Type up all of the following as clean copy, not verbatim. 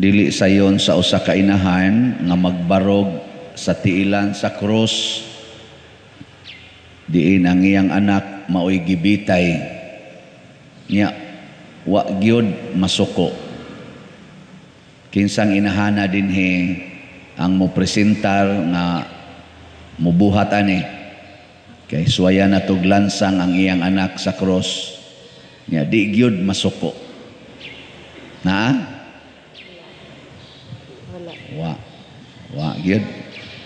Dili sayon sa usa ka inahan nga magbarog sa tiilan sa krus diin ang iyang anak maoy gibitay niya, wa gyud masuko. Kinsang inahana dinhi ang mo presentar nga mubuhat ani kay suwaya na tog lansang ang iyang anak sa cross niya, di gyud masuko naa? Wala. Wa, wa gyud.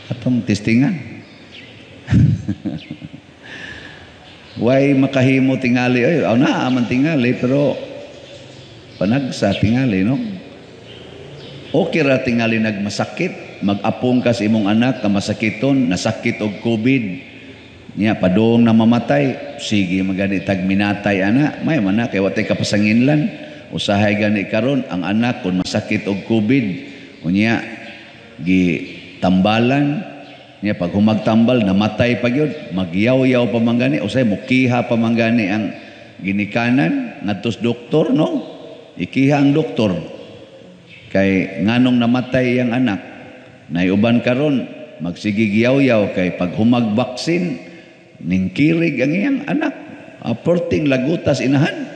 Atong testingan. Way makahimo tingali ay aw naa man tingali, pero panagsa tingali, no? Okay ra tingali nagmasakit, mag-apong ka sa imong anak ka masakiton, nasakit og COVID niya, padung na mamatay, sige magani tag minatay ana, may man na kay wa tay kapasanginlan. Usahay gani karon ang anak kun masakit og COVID, unya gi tambalan niya, pag humagtambal namatay pa gyud, magyaw-yaw pa man gani, usahay mukiha pa man gani ang ginikanan ngadto sa doktor, no? Ikiha ang doktor kay nganong namatay ang anak. Naiuban karon magsigig yaw-yaw kay pag humag baksin ningkirig ang iyang anak. Aporting lagutas inahan,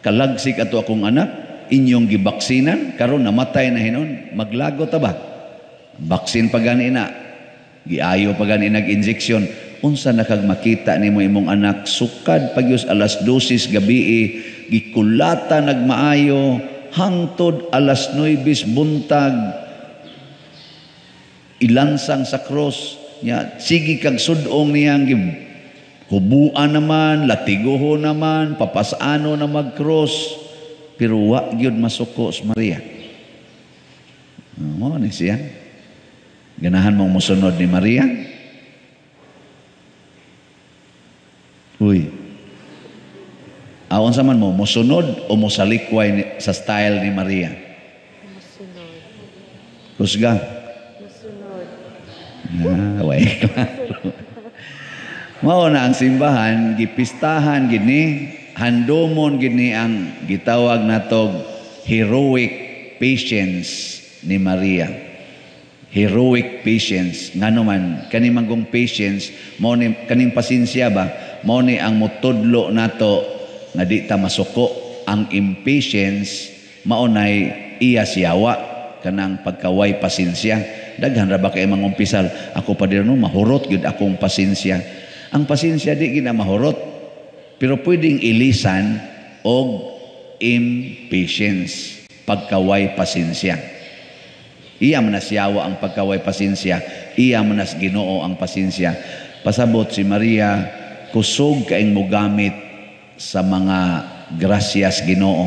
kalagsik ato akong anak, inyong gibaksinan, karon namatay na hinon. Maglago ta ba? Baksin pa gani na, giayo pa gani nag-injection. Unsa na kag makita nimo imong anak sukad pagyos alas 12 gabi gikulata nagmaayo hangtod alas 9 buntag ilansang sa cross niya, sige kag sudong niyang hubuan naman, latiguho naman, papasano na mag-cross, pero wa gyud masuko si Maria. Mo ni siya. Ganahan mong musunod ni Maria? Uy. Aon sa man mo, musunod o musalikway sa style ni Maria? Musunod. Kusga. Musunod. Ah, way klaro. Mao na ang simbahan, gipistahan gini, handomon gini ang gitawag natog heroic patience ni Maria. Heroic patience. Ngano man, kani manggong patience, mao ni kaning pasensya ba, mao ni ang motudlo nato nga di ta masuko. Ang impatience mao nay iya siyawa, kanang pagkaway pasensya. Daghan ra ba kay mangumpisal, ako pa no, mahurot gyud akong pasensya. Ang pasensya di gid na mahurot, pero pwedeng ilisan og impatience, pagkaway pasensya. Iya man na siyawa ang pagkaway pasensya, iya man na Ginoo ang pasensya. Pasabot si Maria, kusog kaing mogamit sa mga grasyas Ginoo.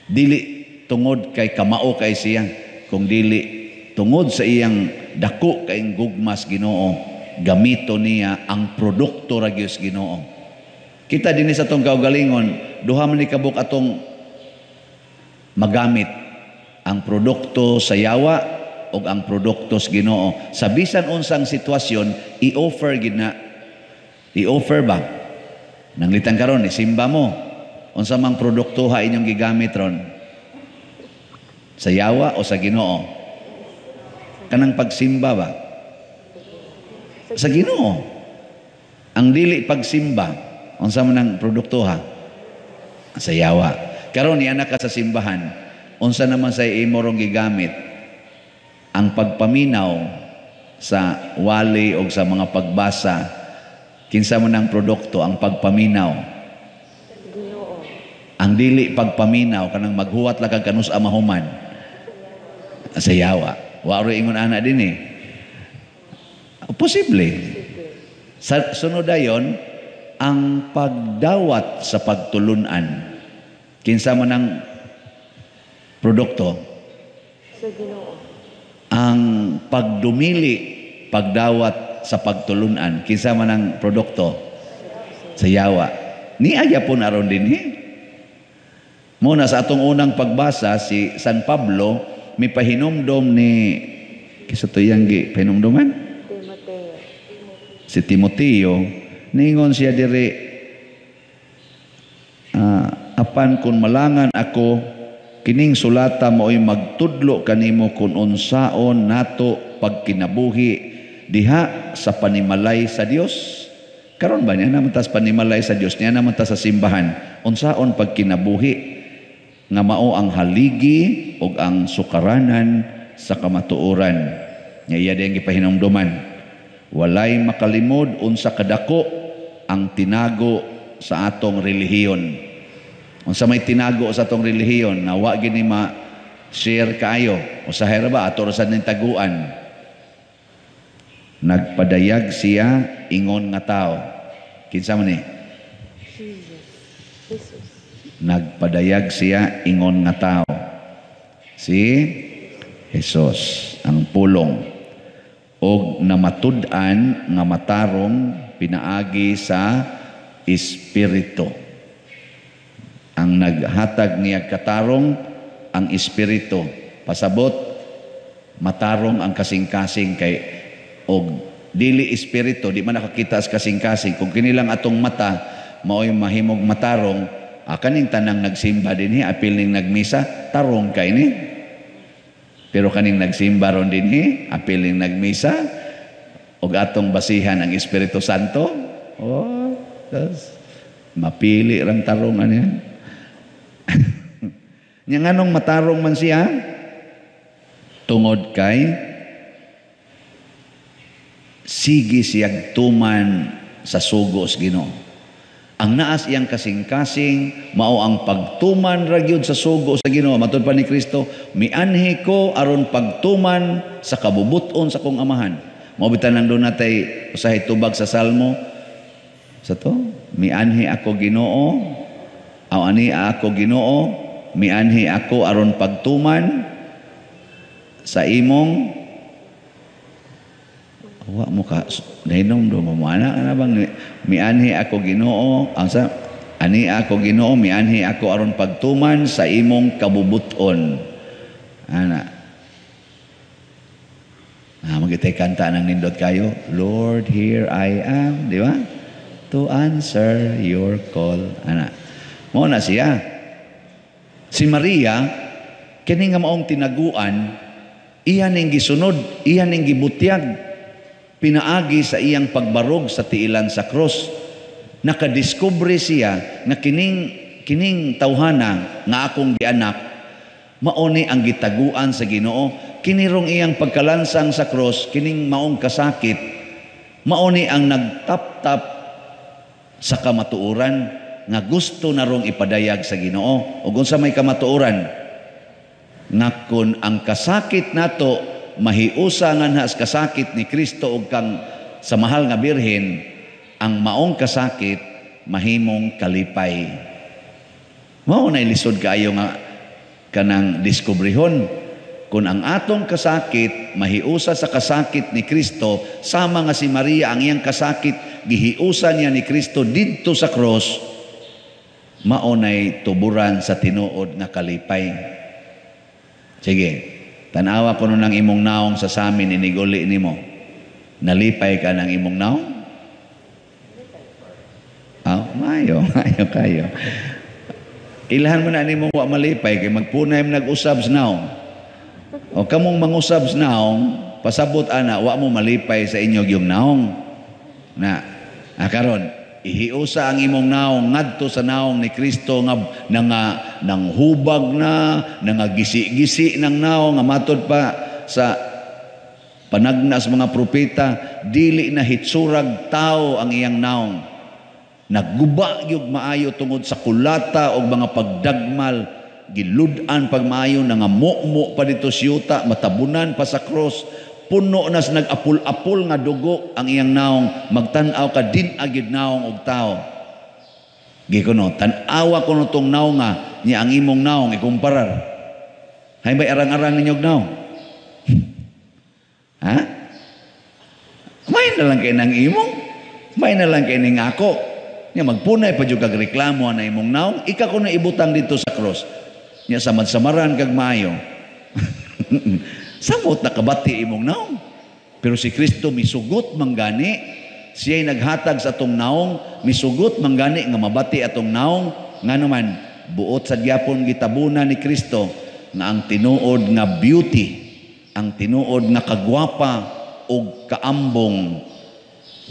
Dili tungod kay kamao kay siya, kung dili tungod sa iyang dako kaing gugmas Ginoo, gamito niya ang produkto ra gyud sa Ginoo. Kita dinhi sa atong kaugalingon, duha man ni kabuk atong magamit, ang produkto sa yawa o ang produkto sa Ginoo. Sa bisan unsang sitwasyon, i-offer gid na. I-offer ba? Nanglitan karon ni simba mo. Unsa mang produkto ha inyong gigamit ron? Sa yawa o sa Ginoo? Kanang pagsimba ba? Sa Ginoo. Ang dili pagsimba, unsa man ang produkto ha? Sa yawa. Karon ni anak ka sa simbahan, unsa naman sa imo rong gigamit? Ang pagpaminaw sa wali o sa mga pagbasa, kinsa man ang produkto, ang pagpaminaw? Ginoo. Ang dili pagpaminaw, kanang maghuwat lang kag kanus mahuman, sa yawa. Wa ro ingon ana din eh. Posible. Sa sunod dayon, ang pagdawat sa pagtulunan. Kinsa man ang produkto? Sa Ginoo. Ang pagdumili, pagdawat sa pagtulunan. Kinsa man ang produkto? Sa yawa. Niaya po naron din eh. Muna sa atong unang pagbasa, si San Pablo may pahinumdom ni kisa to iyang gi pahinumdoman? Timoteo. Si Timoteo, ningon siya diri, apan kung malangan ako, Kining sulata mao'y magtudlo kanimo kung unsaon nato pagkinabuhi diha sa panimalay sa Dios. Karon ba niya naman ta sa panimalay sa Dios, niya naman ta sa simbahan, unsaon pagkinabuhi nga mao ang haligi ug ang sukaranan sa kamatuoran. Nga iya diyang gipahinumduman. Walay makalimod unsa kadako ang tinago sa atong relihiyon. Unsa may tinago sa atong relihiyon na wa gini ma share kaayo. Usahay ra ba ato ra sad ning taguan. Nagpadayag siya ingon nga tao. Kinsa man ni? Jesus. Jesus. Nagpadayag siya ingon nga tao. Si Jesus ang pulong og namatud-an nga matarong pinaagi sa Espiritu. Ang naghatag niya katarong ang Espiritu. Pasabot, matarong ang kasing-kasing kay og dili espiritu di man nakakita sa kasing-kasing. Kung kini lang atong mata mao'y mahimog matarong, kaning tanang nagsimba dinhi, apil ning nagmisa, tarong kay ni. Pero kaning nagsimba ron dinhi, apil ning nagmisa, og atong basihan ang Espiritu Santo, oh, das, mapili rang tarong ano yan. Nya nganong matarong man siya? Tungod kay sige siyag tuman sa sugo sa Ginoo. Ang naas iyang kasing-kasing mao ang pagtuman ra gyud sa sugo sa Ginoo. Matud pa ni Kristo, mianhi ko aron pagtuman sa kabubut-on sa kong amahan. Mao bitan lang doon natay usahay tubag sa Salmo. Sa to, mianhi ako Ginoo, aw ani ako Ginoo, mianhi ako aron pagtuman sa imong. Wa mo ka nahinom do mo ana na bang mianhi ako Ginoo, ang sa ani ako Ginoo, mianhi ako aron pagtuman sa imong kabubuton. Ana. Ah, magitay kanta ng nindot kayo, "Lord, here I am," di ba? "To answer your call." Ana. Mao na siya. Si Maria kini nga maong tinaguan, iya ning gisunod, iya ning gibutyag pinaagi sa iyang pagbarog sa tiilan sa krus. Nakadiskubre siya nga kining kining tawhana nga akong gianak mao ni ang gitaguan sa Ginoo. Kinirong iyang pagkalansang sa krus, kining maong kasakit, mao ni ang nagtaptap sa kamatuoran nga gusto narong ipadayag sa Ginoo. Ug unsa may kamatuoran? Nga kun ang kasakit nato mahiusa nga sa kasakit ni Kristo ug kang sa mahal nga Birhen, ang maong kasakit mahimong kalipay. Mao na lisod kaayo nga kanang diskubrihon. Kung ang atong kasakit mahiusa sa kasakit ni Kristo, sama nga si Maria ang iyang kasakit gihiusa niya ni Kristo didto sa cross, mao nay tuburan sa tinuod nga kalipay. Sige, tanawa ko ng imong naong sa samin iniguli nimo. Nalipay ka ng imong naong? Ah, mayo, mayo kayo. Ilhan mo na nimo wa malipay kay magpunay mo nag-usab sa naong. O kamong mangusab sa naong, pasabot ana wa mo malipay sa inyong yung naong. Na, karon ihiusa ang imong naong ngadto sa naong ni Kristo nga nang hubag na, nangagisi-gisi ng naong nga matod pa sa panagnas mga propeta, dili na hitsurag tao ang iyang naong. Nagguba gyud maayo tungod sa kulata og mga pagdagmal, gilud-an pagmaayo, nangamukmo pa dito siyuta, matabunan pa sa cross, puno na sa nag-apul-apul nga dugo ang iyang naong. Magtan-aw ka din agid naong og tao. Gikuno, tan-awa kuno tong naong nga niya ang imong naong ikumparar. Hay bay arang-arang ninyog naong? Ha? May na lang kay nang imong, may na lang kay ning ako. Nya magpunay pa jud kag reklamo na imong naong, ika kuno ibutang dito sa cross. Nya samad-samaran kag maayo. Samot nakabati imong naong. Pero si Kristo misugot manggani, siya'y naghatag sa atong naong, misugot manggani nga mabati atong naong, ngano man Buot sa gyapon gitabunan ni Kristo nga ang tinuod nga beauty, ang tinuod nga kagwapa og kaambong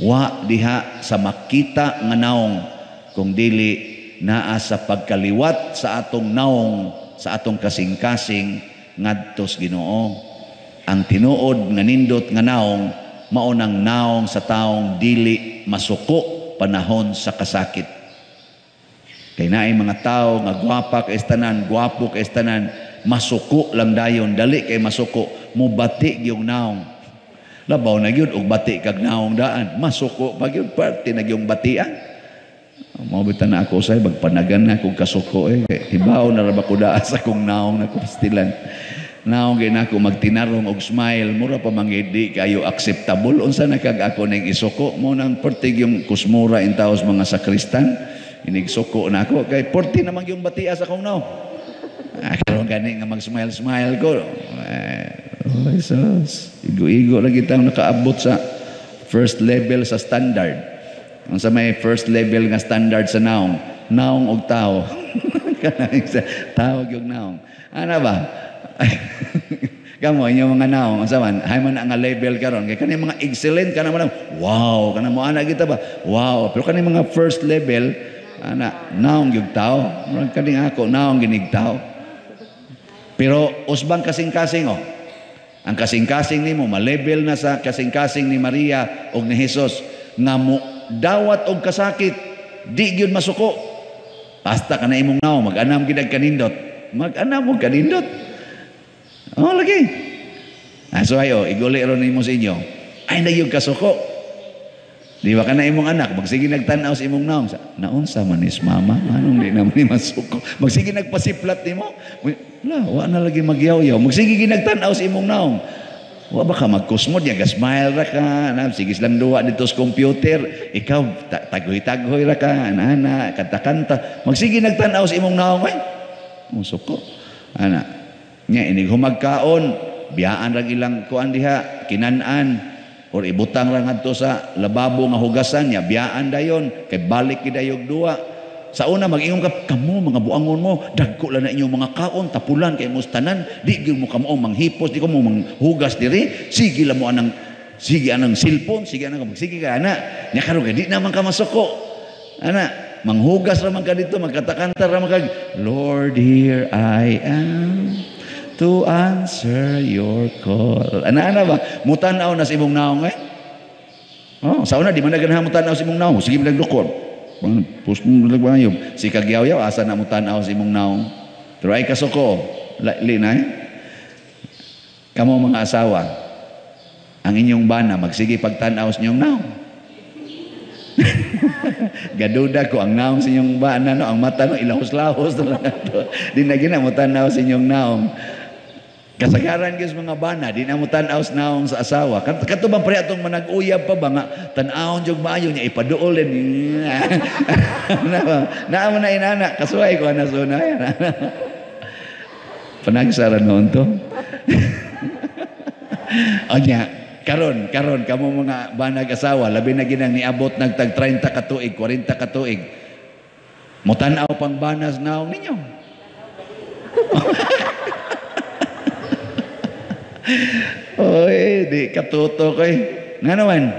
wa diha sa makita nga naong, kung dili naa sa pagkaliwat sa atong naong, sa atong kasing-kasing ngadto sa Ginoo. Ang tinuod nga nindot nga naong mao nang naong sa taong dili masuko panahon sa kasakit. Kay naay mga tao nga gwapa kay tanan, gwapo kay tanan, masuko lang dayon, dali kay masuko, mubati gyud naong. Labaw na gyud og bati kag naong daan, masuko pa gyud, parte na gyud batian. Mao bitan na ako usay magpanagan na akong kasuko eh. Hibaw na ra ba ko daa sa akong naong na pastilan. Naong gyud nako magtinarong og smile, mura pa man gyud di kayo acceptable. Unsa na kag ako ning isuko mo nang pertig yung kusmura in taos mga sakristan. Inigsuko na ako kay porti naman yung batia sa akong naong. Karon gani nga mag-smile-smile ko. Oh, Jesus. Igo-igo lang kitang nakaabot sa first level sa standard. Ang sa may first level nga standard sa naong, naong og tao. Tao gyud naong. Ana ba? Kamo inyo mga naong, unsa man? Hay man nga level karon kay kani mga excellent kana man. Wow, kana mo ana kita ba? Wow, pero kani mga first level ana naong gyud tao. Murag kani ako naong ginig tao. Pero usbang kasing-kasing oh. Ang kasing-kasing nimo ma-level na sa kasing-kasing ni Maria og ni Jesus nga mo dawat og kasakit, di gyud masuko. Basta kana imong naong mag-anam gid ang kanindot. Mag-anam og kanindot. Oh, lagi. So ayo, iguli ron nimo sa inyo. Ay na gyud kasuko. Di ba kana imong anak magsige nagtan-aw sa imong naong, naunsa man is mama, anong di naman ni masuko. Magsige nagpasiplat nimo. La, wa na lagi magyaw-yaw. Magsige nagtan-aw sa imong naong. Wa ba ka magkusmod ya, ga-smile ra ka, na sige lang duwa dito sa computer, ikaw taghoy-taghoy ra ka, ana kanta-kanta. Magsige nagtan-aw sa imong naong ay. Musuko. Ana. Nya inig humagkaon, biyaan ra ilang kuan diha, kinan-an or ibutang ra ngadto sa lababo nga hugasan niya, biyaan dayon kay balik gid dayog duwa. Sa una mag-ingon ka, kamo mga buangon mo, dagko lang na inyong mga kaon, tapulan kay mo tanan, di gyud mo kamo manghipos, di ko mo manghugas diri, sige lang mo anang, sige anang cellphone, sige anang, sige ka ana. Nya karon kay di naman ka masuko. Ana, manghugas ra man ka dito, magkatakanta ra man ka, Lord, here I am to answer your call. Ana ana ba? Mutan-aw na sa imong naong eh. Oh, sa una di man na ganahan mutan-aw sa imong naong, sige nagdukon. Pus mo nagbayom. Si kagyaw-yaw asa na mutan-aw sa imong naong. Pero ay kasuko, li na eh. Kamo mga asawa, ang inyong bana magsige pagtan-aw sa inyong naong. Gaduda ko ang naong sa inyong bana no, ang mata no ilahos-lahos na lang ato. Di na gina mutan-aw sa inyong naong. Kasagaran gyud mga bana, di na mo tan-aw sa naong sa asawa. Kato bang pre atong manag-uyab pa ba nga tan-awon jud maayo niya ipaduol din. Naa mo na inana, kasuway ko ana suna. Panagsara noon to. Onya, karon karon kamo mga banag asawa, labi na ginang niabot nagtag 30 ka tuig, 40 ka tuig. Mutan-aw pang banas naong ninyo. Oy, di katuto koy. Nga naman,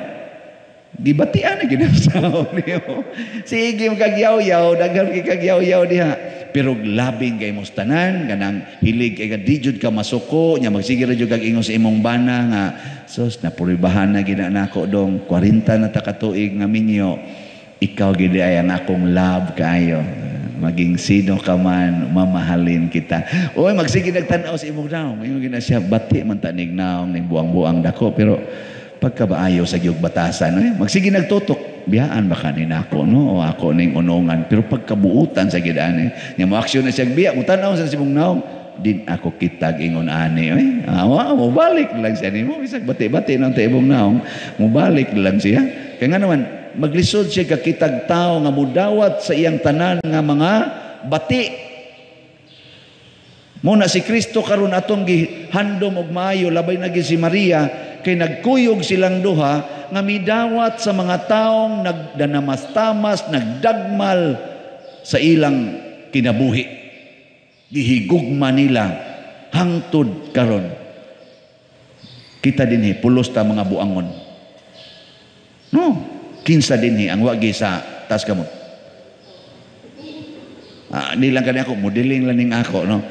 gibatian na ginasaw niyo. Sige, kagyaw-yaw, daghan kay kagyaw-yaw diha. Pero labing kay mos tanan, kanang hilig kay di jud ka masuko, nya magsige ra jud kag ingon sa imong bana nga, sus, napuribahan na gina nako dong, 40 na ta ka tuig nga minyo. Ikaw gid ay ang akong love kaayo. Maging sino ka man, mamahalin kita. Oy, magsige nagtan-aw sa imong naong. Ingon gina siya, bati man tanig naong ning buang-buang dako, pero pagkabaayo sa giyog batasan, eh, magsige nagtutok, biyaan ba ka ni nako no o ako ning unungan, pero pagkabuutan sa gid ani, nya mo aksyon na siya biya, mutan-aw sa imong naong, din ako kitag ingon ani, eh, mobalik lang siya nimo, bisag bati-bati nang ta imong naong, mobalik lang siya. Kaya nga naman, maglisod siya kakitag tao nga mudawat sa iyang tanan nga mga bati. Muna si Kristo karon atong gihandom og maayo, labay na gyud si Maria kay nagkuyog silang duha nga midawat sa mga taong nagdanamastamas, nagdagmal sa ilang kinabuhi. Gihigugma nila hangtod karon. Kita dinhi pulos ta mga buangon. No, kinsa dinhi ang wagi sa taas kamot? Ah, di lang kani ako, modeling lang ning ako, no.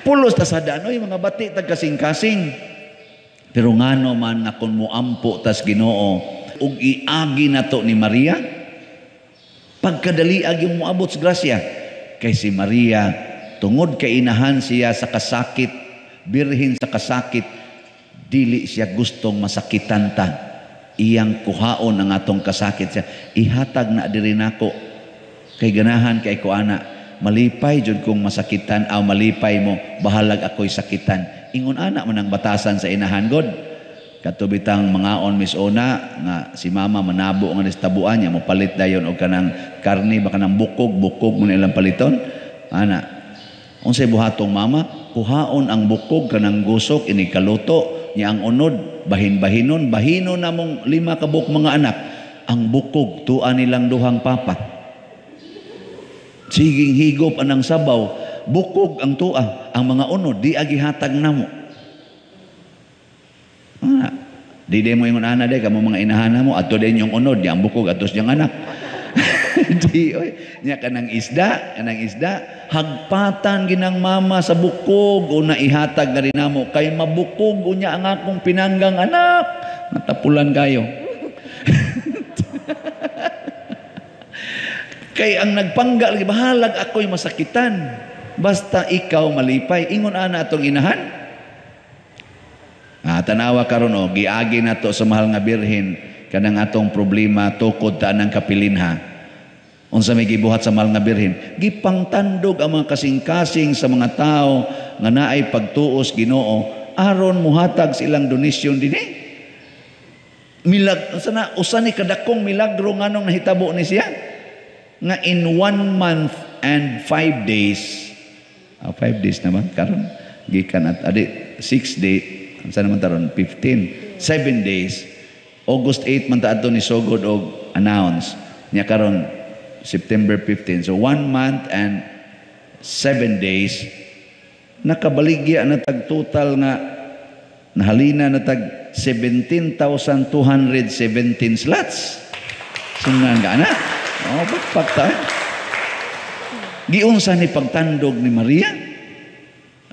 Pulos ta sa danoy mga bati tag kasing-kasing. Pero ngano man nga kung moampo tas Ginoo ug iagi nato ni Maria, pagkadaliag yung moabot sa grasya. Kay si Maria, tungod kay inahan siya sa kasakit, birhen sa kasakit, dili siya gustong masakitan ta. Iyang kuhaon ang atong kasakit siya. Ihatag na diri nako. Kay ganahan kay ko ana, malipay jud kong masakitan, aw malipay mo, bahalag ako'y sakitan. Ingon ana man ang batasan sa inahan god. Kato bitang mangaon misuna nga si mama manabo nga tabuan niya, mopalit dayon og kanang karne ba kanang bukog, bukog mo na ilang paliton. Ana, unsay buhatong mama? Kuhaon ang bukog kanang gusok ini kaluto niya ang unod, bahin-bahinon, bahinon namong 5 ka buok mga anak. Ang bukog tuan nilang duhang papa. Siging higop anang sabaw, bukog ang tua, ang mga unod di agi hatag namo. Ah, di di mo ingon ana day kamo mga inahana mo adto din yung unod, di ang bukog atos diyang anak. Di oy, nya kanang isda, hagpatan ginang mama sa bukog o naihatag na rin namo kay mabukog unya ang akong pinanggang anak. Natapulan kayo. Kay ang nagpangga lagi bahalag ako'y masakitan. Basta ikaw malipay. Ingon ana atong inahan. Ah, tanawa karon o giagi nato sa mahal nga birhen kanang atong problema tukod ta anang kapilinha. Unsa may gibuhat sa mahal nga birhen? Gipangtandog ang mga kasing-kasing sa mga tao nga naay pagtuos Ginoo aron muhatag silang donasyon dinhi. Milag usa na usa ni kadakong milagro nganong nahitabo ni siya? Nga in 1 month and 5 days, 5 days naman karon gikan at adi 6 day unsa naman taron 15 7 days, August 8 man ta adto ni sugod og announce nya karon September 15, so 1 month and 7 days nakabaligya na tag total nga nahalina na tag 17,217 slots. Sungnan ka na. Oh, pagpak ta. Giunsa ni pagtandog ni Maria?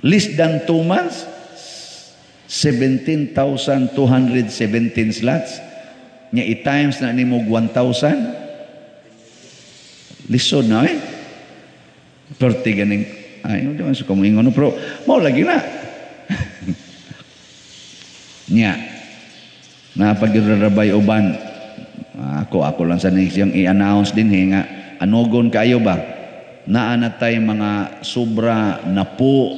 Less than 2 months, 17,217 slots. Nya i-times na nimo 1,000. Lisod na eh. 30 ganing ay di man sa kamuingon no, pero mao lagi na. Nya napagyurarabay uban. Ako lang sa siyang i-announce din eh, nga anogon kayo ba? Naa na tay mga sobra na po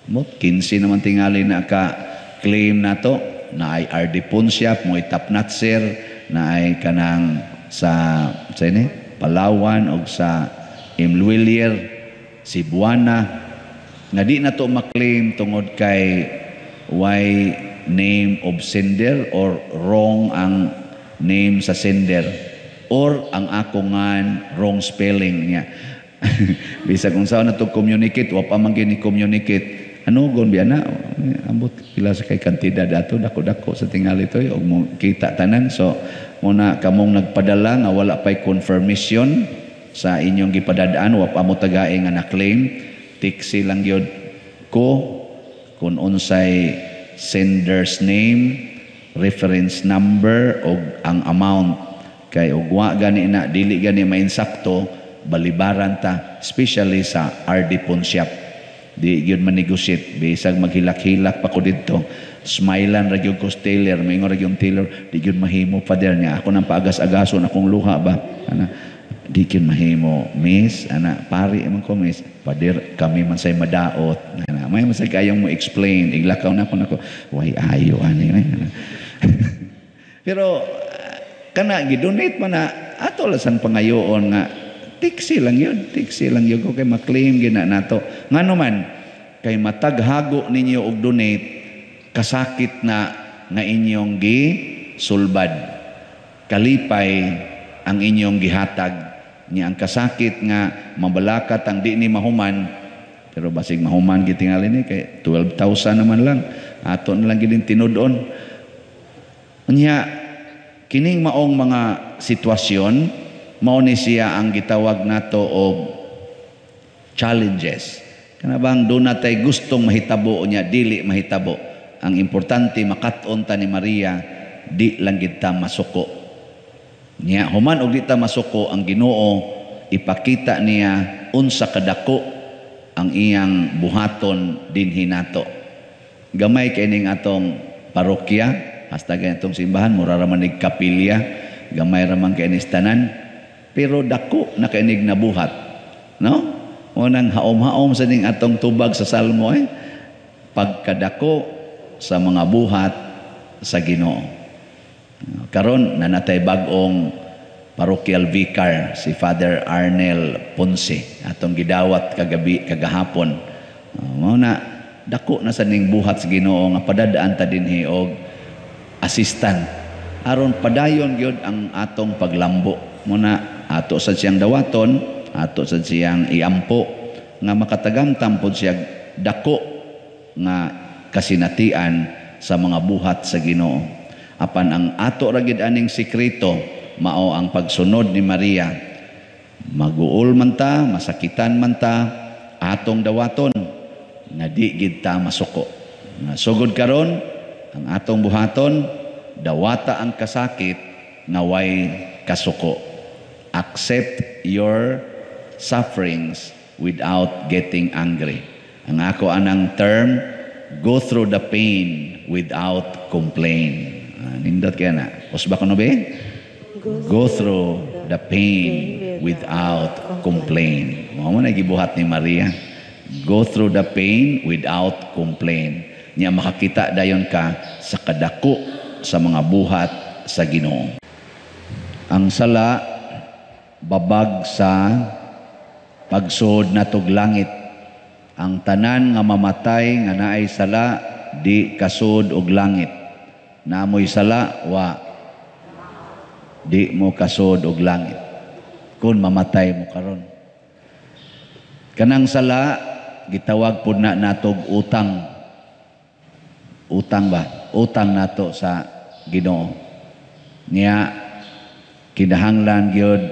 mo 15 naman tingali na ka claim nato na ay RD Ponsiap mo itap natser na ay kanang sa ini Palawan og sa Imluilier Cebuana nga di na to maklaim tungod kay why name of sender or wrong ang name sa sender or ang ako ngan wrong spelling niya. Bisag unsa na to communicate wa pa man gini communicate ano gon biya na ambot pila sa kay kantidad ato dako-dako sa tingali to og mo kita tanan. So muna kamong nagpadala nga wala pay confirmation sa inyong gipadadaan wa pa mo tagae nga na-claim, tiksi lang gyud ko kung unsay sender's name, reference number og ang amount. Kay og wa gani na dili gani mainsakto balibaran ta, especially sa RD Ponsiap. Di gyud man-negotiate bisag maghilak-hilak pa ko didto. Smilean ra gyud ko sa tailor, moingon ra gyud tailor, di gyud mahimo father niya. Ako nang paagas-agason akong luha ba. Ana, di gyud mahimo miss, ana pari man ko miss. Father kami man say madaot. Ana, may man say kayong mo explain, iglakaw na ako nako. Way ayo ani. Ana. Pero kana gidonate man na ato lang pangayoon nga tiksi lang yun, tiksi lang yun ko kay maklaim gina nato. Ngano man kay mataghago ninyo og donate kasakit na nga inyong gisulbad. Kalipay ang inyong gihatag Nya ang kasakit nga mabalakat ang di ni mahuman, pero basig mahuman gitingali ni kay 12,000 naman lang. Ato na lang gid tinud-on. Nya kining maong mga sitwasyon, mao ni siya ang gitawag nato og challenges. Kana bang doon natay gustong mahitabo nya dili mahitabo. Ang importante, makat-on ta ni Maria, di lang gid ta masuko. Nya human og di ta masuko, ang Ginoo ipakita niya unsa kadako ang iyang buhaton dinhi nato. Gamay kay ning atong parokya, hasta ganitong simbahan, mura ra man nig kapilya, gamay ra man kay ni tanan, pero dako na kay nig nabuhat. No? Mo nang haom-haom sa ning atong tubag sa salmo eh. Pagkadako sa mga buhat sa Ginoo. Karon nanatay bag-ong parochial vicar, si Father Arnel Ponce, atong gidawat kagabi, kagahapon. Mao na dako na sa ning buhat sa Ginoo nga padadaan ta dinhi og assistant aron padayon gyud ang atong paglambo. Mo na ato sa siyang dawaton, ato sa siyang iampo nga makatagamtam pod siya dako nga kasinatian sa mga buhat sa Ginoo. Apan ang ato ra gid aning sekreto, mao ang pagsunod ni Maria. Maguol man ta, masakitan man ta, atong dawaton nga di gid ta masuko. Nga sugod karon ang atong buhaton, dawata ang kasakit nga way kasuko. Accept your sufferings without getting angry. Ang ako anang term, go through the pain without complain. Nindot kaya na. Usba ko no be? Go through the pain without complain. Mao mo na gibuhat ni Maria. Go through the pain without complain. Nya makakita dayon ka sa kadako sa mga buhat sa Ginoo. Ang sala babag sa pagsud natog langit. Ang tanan nga mamatay nga naay sala di kasud og langit. Namoy sala wa di mo kasud og langit kun mamatay mo karon. Kanang sala gitawag pud na natog utang. Utang ba? Utang nato sa Ginoo. Nya kinahanglan gyud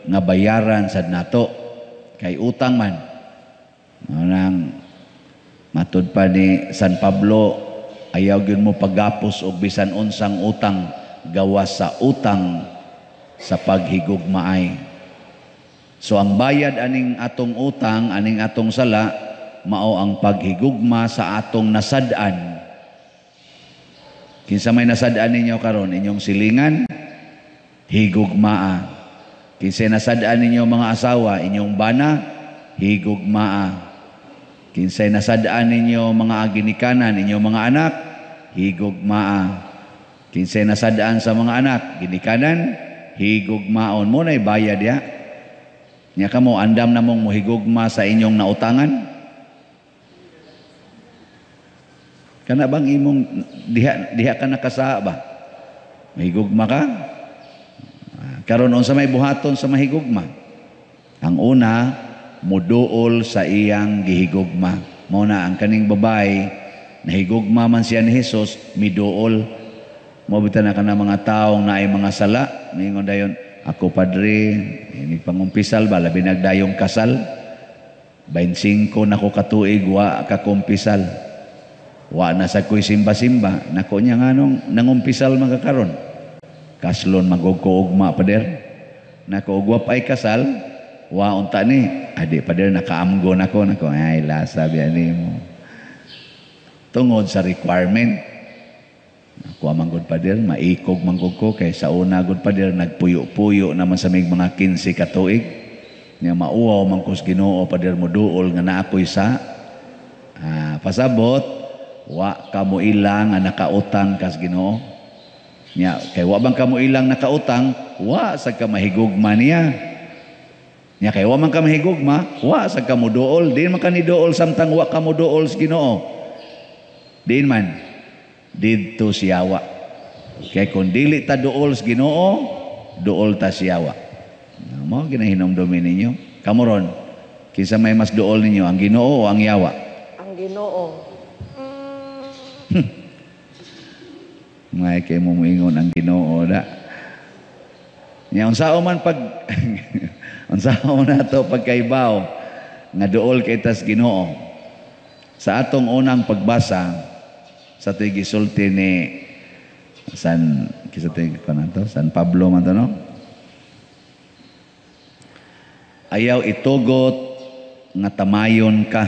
nga bayaran sad nato kay utang man. Nang matud pa ni San Pablo, ayaw gyud mo paggapos og bisan unsang utang gawas sa utang sa paghigugmaay. So ang bayad aning atong utang, aning atong sala, mao ang paghigugma sa atong nasad-an. Kinsa may nasad-an ninyo karon? Inyong silingan, higugmaa. Kinsa nasad-an ninyo mga asawa? Inyong bana, higugmaa. Kinsay nasad-an ninyo mga ginikanan, inyong mga anak, higugmaa. Kinsay nasad-an sa mga anak, ginikanan, higugmaon. Mo na'y bayad ya. Nya kamo, andam na mong mohigugma sa inyong nautangan? Kana bang imong diha ka nakasaa ba? Mahigugma ka? Karon unsa may buhaton sa mahigugma? Ang una, muduol sa iyang gihigugma. Mao na ang kaning babae, nahigugma man siya ni Jesus, miduol. Mao bitan na kana mga taong naay mga sala, ningon dayon, ako padre, ini pangumpisal ba, labi nagdayong kasal. 25 na ko katuig, wa kakumpisal. Wa na sa ko'y simba-simba. Nako niya nga nung nangumpisal man kakaron. Kaslon magugkuugma, pader. Nako, ugwap ay kasal, wa unta ni. Adi, pader, nakaamgo nako. Nako, ay, lasa biya mo. Tungod sa requirement. Nakuha man gud pader, maikog man gud ko. Kay sa una gud pader, nagpuyo-puyo naman sa mig mga 15 katuig. Nga mauwaw man ko sa Ginoo, pader, mo duol nga naakoy sa. Pasabot, wa kamo ilang nga nakautang kas Ginoo. Nya kay wa bang kamo ilang nakautang, wa sa ka mahigugma niya. Nya kay wa man ka mahigugma, wa sa ka moduol. Diin man ka ni duol samtang wa ka moduol sa Ginoo. Diin man didto siyawa. Kay kun dili ta duol sa Ginoo, duol ta siyawa. Mao ginahinumdumi ninyo. Kamo ron, kinsa may mas duol ninyo, ang Ginoo o ang yawa? Ang Ginoo. May kay mo moingon ang Ginoo da. Nya unsaon man pag unsaon nato pagkaibaw nga duol kay tas Ginoo. Sa atong unang pagbasa sa to'y gisulti ni San kinsa to'y kuan to, San Pablo man to, no? Ayaw itugot nga tamayon ka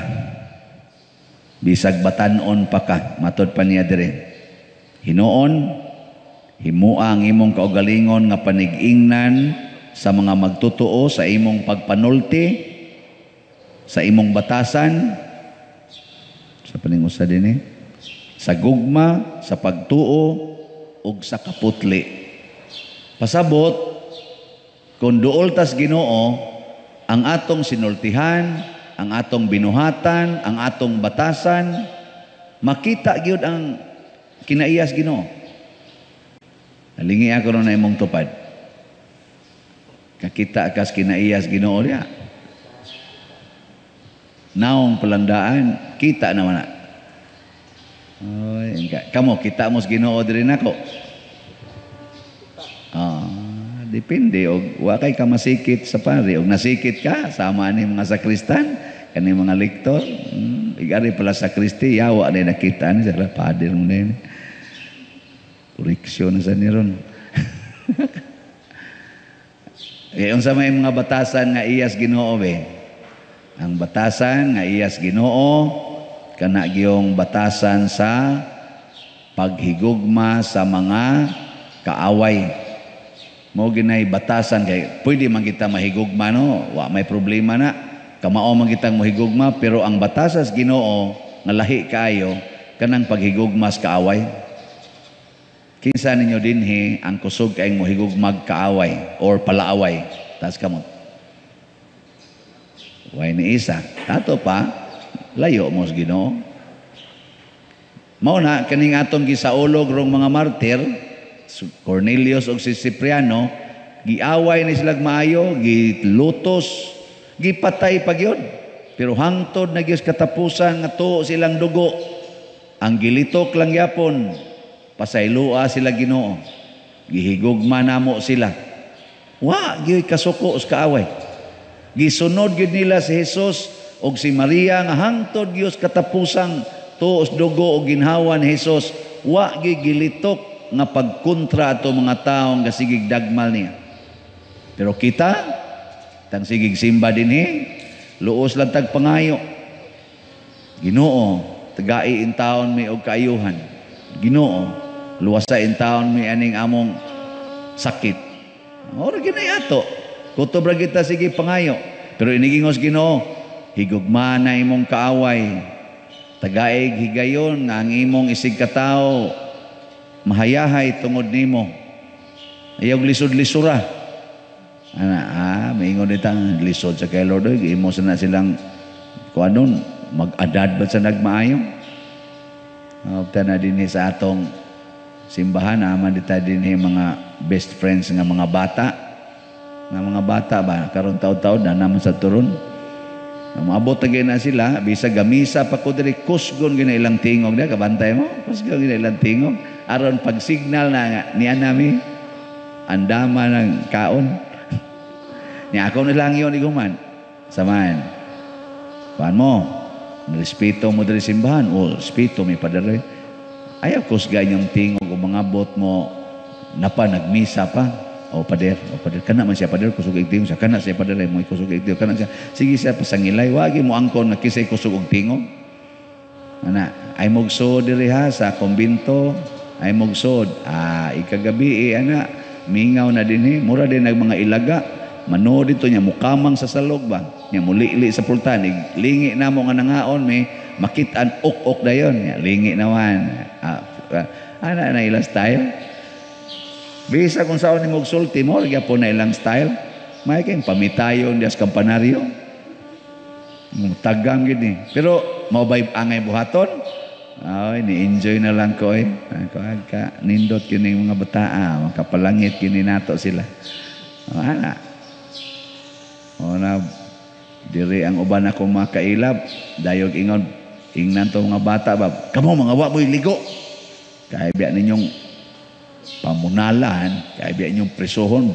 bisag batan-on pa ka, matod pa niya dire. Hinuon, himua ang imong kaugalingon nga panig-ingnan sa mga magtotoo sa imong pagpanulti, sa imong batasan, sa paningusa din sa gugma, sa pagtuo, ug sa kaputli. Pasabot, kung duol tas Ginoo, ang atong sinultihan, ang atong binuhatan, ang atong batasan, makita gyud ang kinaiyas Ginoo. Nalingi ako ron na imong tupad. Kakita kas kinaiyas Ginoo diya. Naong palandaan, kita naman na. Oy, kamo kita mo sa Ginoo diri nako. Ah, depende og wa kay ka masikit sa pari, og nasikit ka sama ni mga sakristan, kani mga lektor, igari pala sakristi yawa ni nakita ni sila pader mo na. Koreksyon na sa ni ron. Eh, unsa may mga batasan nga iyas Ginoo be? Ang batasan nga iyas Ginoo kana giyong batasan sa paghigugma sa mga kaaway. Mao ginay batasan kay pwede man kita mahigugma, no, wa may problema na. Kamao man kitang mohigugma, pero ang batasas Ginoo nga lahi kaayo kanang paghigugma sa kaaway. Kinsa ninyo dinhi ang kusog kayong mohigugmag kaaway or palaaway? Taas kamot. Way ni isa. Tato pa, layo mo sa Ginoo. Mao na kaning atong gisaulog rong mga martir, Cornelius ug si Cipriano, giaway ni silag maayo, gilutos, gipatay pa gyud. Pero hangtod na gyud katapusan nga tuo silang dugo, ang gilitok lang yapon, pasaylua sila Ginoo. Gihigugma namo sila. Wa gyud kasuko sa kaaway. Gisunod gyud nila si Jesus og si Maria nga hangtod gyud katapusang tuos dugo og ginhawa ni Jesus, wa gyud gilitok nga pagkontra ato mga tawo nga sigig dagmal niya. Pero kita tang sigig simba dinhi, luos lang tag pangayo. Ginoo, tagai in taon mi og kaayuhan. Ginoo, luwasa in taon mi aning among sakit. Ora ginay ato. Kutob ra kita sige pangayo. Pero inigingos Ginoo, higugma na imong kaaway. Tagaig higayon nga ang imong isig katawo mahayahay tungod nimo. Ayaw lisod-lisura. Ana, maingon ditang lisod sa kay Lord, oy, imo sa na silang kuanon, mag-adad ba sa nagmaayo? Opta na dinhi sa atong simbahan, aman dita dinhi mga best friends nga mga bata. Nga mga bata ba, karon taon-taon na naman sa turon. Maabot na sila, bisag gamisa pa ko diri, kusgon gina ilang tingog na, kabantay mo, kusgon gina ilang tingog. Aron pag signal na nga, niya nami, andama ng kaon. Niya ako nilang yun, iguman. Samahan. Kuan mo, respeto mo diri simbahan, o respeto may padere. Ayaw kusgan yung tingog o mga bot mo, napa nagmisa pa. O pader, o pader, kana man siya pader, kusog og tingog siya, kana siya pader, mo kusog og tingog, kana siya. Sige siya pasangilay, wagi mo angkon nga kisay kusog og tingog. Ana, ay mugsod diri ha sa kumbinto, ay mugsod. Ah, ikagabi ana, mingaw na dinhi, mura din nag mga ilaga. Manood dito niya mukamang sa salog ba. Nya mulili sa pultan, lingi na mo nga nangaon may makit-an ok-ok dayon. Nya lingi naman. Ah, ana na ilang style. Bisa kung saan ni magsulti mo, gyapon na ilang style. May kayong pamitayon dias kampanaryo. Tagam gid ni. Pero mao bay angay buhaton? Ay, ni-enjoy na lang ko eh. Ka nindot kini mga bataa, makapalangit kini nato sila. Ana. O na diri ang uban akong mga kailab, dayog ingon ingnan to mga bata ba, kamo mga wa mo'y ligo. Kay biya ninyong pamunalan, kay biya ninyong presohon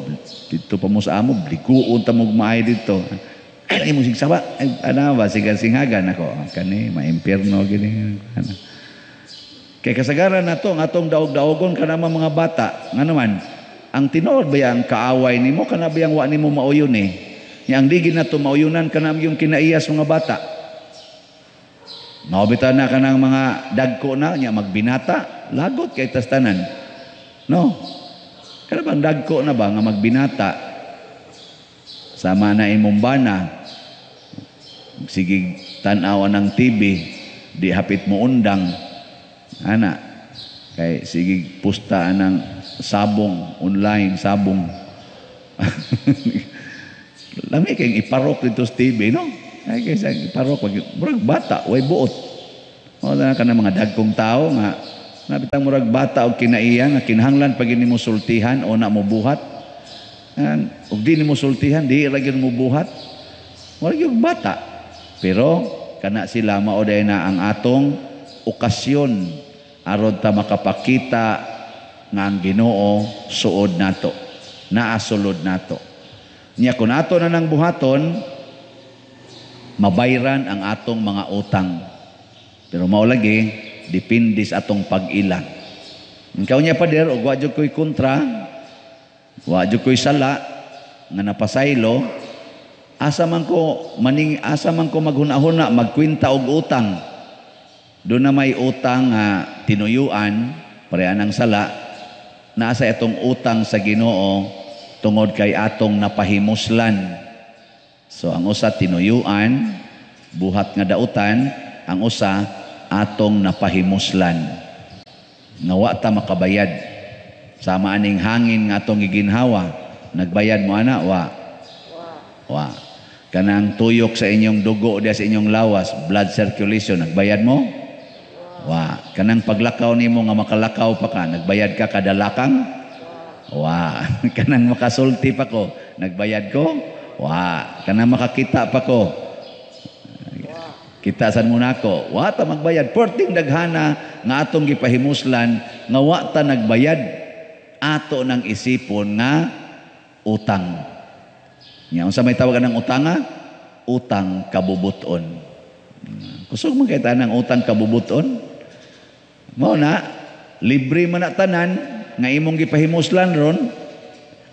dito pa mo sa amo, liguon ta mo maay dito. Ay mo sigsaba, ay ana ba sigan singhagan ako. Kani maimpierno gini. Ana. Kay kasagaran nato ang atong daog-daogon kana mga bata, ngano man ang tinuod ba ang kaaway nimo kana ba wa nimo mauyon eh. Nya ang digin nato mauyunan kana yung kinaiyas mga bata. Mao bitaw na kanang mga dagko na nya magbinata, lagot kay tas tanan. No? Kana bang dagko na ba nga magbinata? Sama na imong bana. Sige tan-aw ng TV, di hapit mo undang. Ana, kay sige pusta ng sabong online, sabong. Lami kay iparok dito sa TV, no? Ay kaysa iparok murag bata, way buot. Wala ka na mga dagkong tao nga nabitang murag bata og kinaiya nga kinahanglan pag nimo sultihan o na mo buhat. Ug di nimo sultihan, di ra gyud mo buhat. Murag yung bata. Pero kana sila mao day na ang atong okasyon aron ta makapakita nga ang Ginoo suod nato, naa sulod nato. Nya kun ato na nang buhaton, mabayran ang atong mga utang. Pero mao lagi depende sa atong pag-ila. Ikaw niya pader og wa jud koy kontra, wa jud koy sala nga napasaylo, asa man ko maning asa man ko maghuna-huna magkwenta og utang. Doon na may utang nga tinuyuan, pareha ng sala, nasa itong utang sa Ginoo tungod kay atong napahimuslan. So ang usa tinuyuan, buhat nga dautan, ang usa atong napahimuslan. Nga wa ta makabayad. Sama aning hangin nga atong giginhawa, nagbayad mo ana wa. Wa. Kanang tuyok sa inyong dugo diya sa inyong lawas, blood circulation, nagbayad mo? Wa. Kanang paglakaw nimo nga makalakaw pa ka, nagbayad ka kada lakang? Wa. Kanang makasulti pa ko, nagbayad ko? Wa. Kanang makakita pa ko, kita san mo nako, wa ta magbayad. Perting daghana nga atong gipahimuslan nga wa ta nagbayad, ato nang isipon nga utang. Nya unsa may tawagan ng utanga? Utang kabubuton. Kusog man kay tanang utang kabubuton. Mao na libre man na tanan nga imong gipahimuslan ron,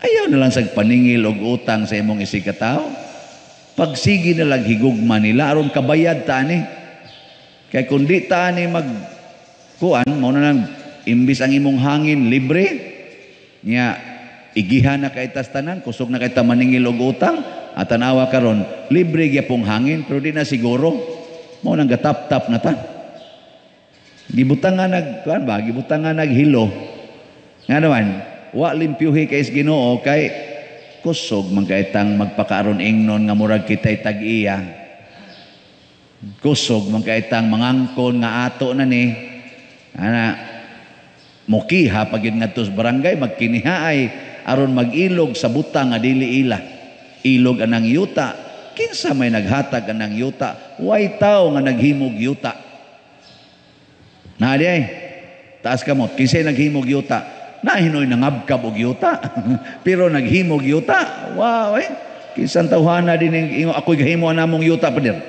ayaw na lang sa paningil og utang sa imong isigkatawo. Pagsige na lang higugma nila aron kabayad ta ani. Kay kun di ta ani mag kuan, mao na lang imbis ang imong hangin libre nya igihan na kay tas tanan, kusog na kay ta maningil og utang, at tanawa karon libre gyapong hangin pero di na siguro. Mao nang gatap-tap na ta. Gibutangan nag kuan ba, gibutangan naghilo. Nga naman, wa limpyuhi kay Ginoo kay kusog man kay tang magpakaaron ingnon nga murag kitay tag-iya. Kusog man kay tang mangangkon nga ato na ni. Ana mukiha pag yun ngadto sa barangay magkinihaay aron mag-ilog sa butang nga dili ila. Ilog anang yuta. Kinsa may naghatag anang yuta? Way tawo nga naghimog yuta. Na di ay. Taas kamot. Kinsay naghimog yuta? Nahinoy nangabkab og yuta. Pero naghimog yuta. Wow, eh. Kinsang tawhana din ingo ako'y gahimo namong yuta pader.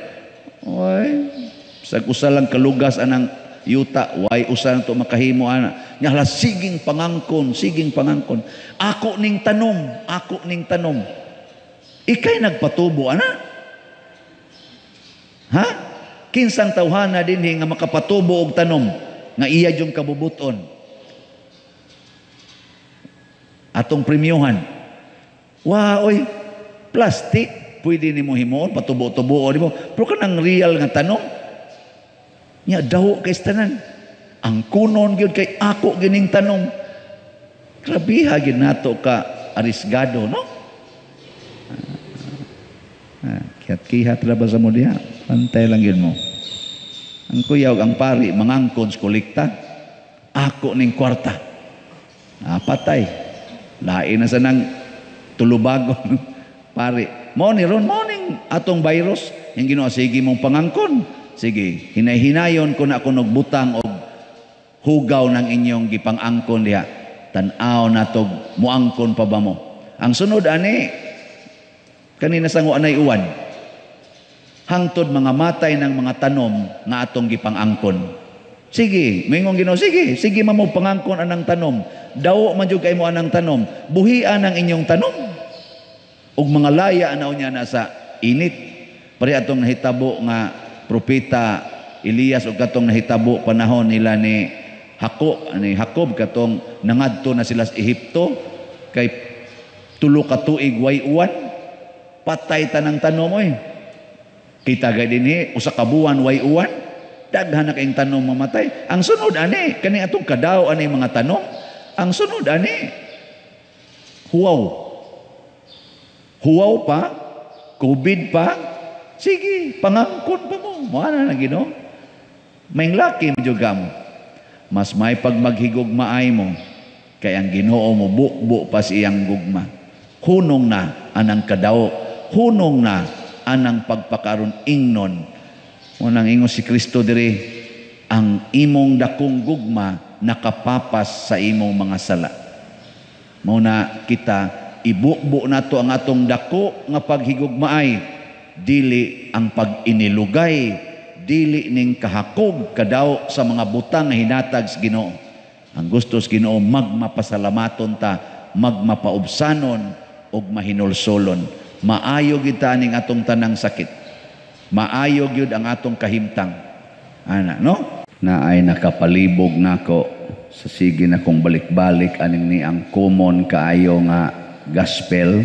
Oy, sag usa lang kalugas anang yuta, way usa lang to makahimo ana. Nya hala siging pangangkon, siging pangangkon. Ako ning tanom, ako ning tanom. Ikay nagpatubo ana? Ha? Kinsang tawhana dinhi nga makapatubo og tanom nga iya jung kabubuton? Atong premiohan. Wa oy, plastic pwede nimo himuon patubo-tubo nimo. Pero kanang real nga tanom nya daw kay tanan. Ang kunon gyud kay ako gining tanom. Grabiha gyud nato ka arisgado, no? Kihat-kihat ra ba sa mo diha? Pantay lang yun mo. Ang kuyaw, ang pari, mangangkon sa kolekta. Ako ning kwarta. Patay. Lain na sa nang tulubagon. Pari, Mao ni ron, mao ning atong virus, yung Ginoo, sige mong pangangkon. Sige, hinay-hinayon ko na kunog butang og hugaw ng inyong gipangangkon diha. Tan-aw natog muangkon pa ba mo. Ang sunod ani, kanina sang anay uwan. Hangtod mga matay ng mga tanom nga atong gipangangkon. Sige, moingon Ginoo, sige, sige mamo pangangkon anang tanom. Dawo man jud kay mo anang tanom. Buhian ang inyong tanom. Ug mga laya na unya na sa init. Pare atong nahitabo nga propeta Elias ug katong nahitabo panahon nila ni Jacob, ni Jacob katong nangadto na sila sa Ehipto kay 3 ka tuig way uwan, patay tanang tanom oy. Kita gay dinhi usa ka buwan way uwan, daghan na kayong tanom mamatay. Ang sunod ani kani atong kadaw ani mga tanom. Ang sunod ani huwaw. Huwaw pa, COVID pa, sige, pangangkon pa mo. Mao na na Ginoo. Maing laki mo jud mo. Mas may pagmaghigugmaay mo kay ang Ginoo mo bukbo pa sa iyang gugma. Hunong na anang kadaw, hunong na anang pagpakaron ingnon. Unang ingon si Kristo diri, ang imong dakong gugma nakapapas sa imong mga sala. Mao na kita ibukbo nato ang atong dako nga paghigugmaay, dili ang pag-inilugay, dili ning kahakog kadaw sa mga butang nga hinatag sa Ginoo. Ang gusto sa Ginoo magmapasalamaton ta, magmapaubsanon ug mahinulsolon. Maayo gyud ta ning atong tanang sakit. Maayo gyud ang atong kahimtang. Ana, no? Na ay nakapalibog nako sa sige na kong balik-balik aning ni ang common kaayo nga gospel,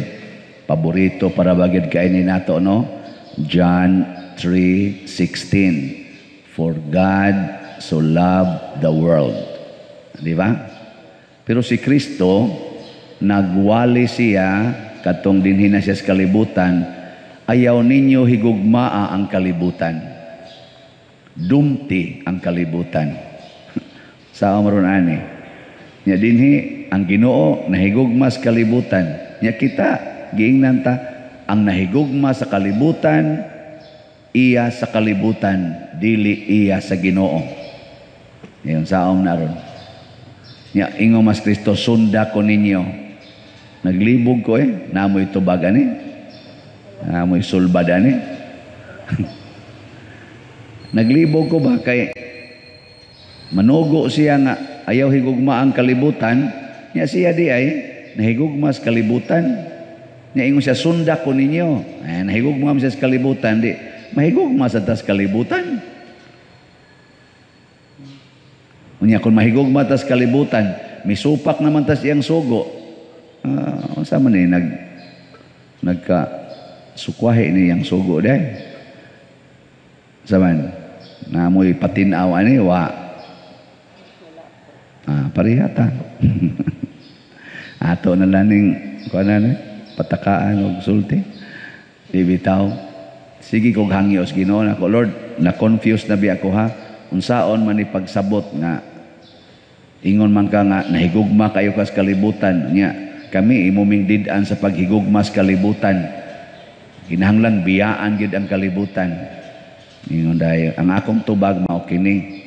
paborito para bagid kay ni nato, no? John 3:16, "For God so loved the world." Di ba? Pero si Kristo nagwali siya katong dinhi na siya sa kalibutan, ayaw ninyo higugmaa ang kalibutan. Dumti ang kalibutan. Sa maron ani. Nya dinhi ang Ginoo nahigugma sa kalibutan. Nya kita giingnan ta ang nahigugma sa kalibutan, iya sa kalibutan, dili iya sa Ginoo. Ngayon saom na ron. Nya ingon mas Kristo, sunda ko ninyo. Naglibog ko eh. Namoy tubag ani. Namoy sulbad ani. Naglibog ko ba kay manugo siya nga ayaw higugma ang kalibutan. Nya siya di ay nahigugma sa kalibutan. Nya ingon siya, sunda ko ninyo. Ay, nahigugma siya sa kalibutan. Di mahigugma sa tas kalibutan. Unya kung mahigugma tas kalibutan, misupak naman tas iyang sugo. Unsa man ni nagka sukwahi ni iyang sugo day. Saman namoy patinaw ani wa. Parehata. Ato na lang ning kuan na patakaan og sulti. Di bitaw. Sige kog hangyos Ginoo nako, Lord, na confused na biya ko ha. Unsaon man ni pagsabot nga ingon man ka nga nahigugma kayo kas kalibutan nya kami imo ming did-an sa paghigugma sa kalibutan. Kinahanglan biyaan gyud ang kalibutan. Ingon dayo, ang akong tubag mao kini.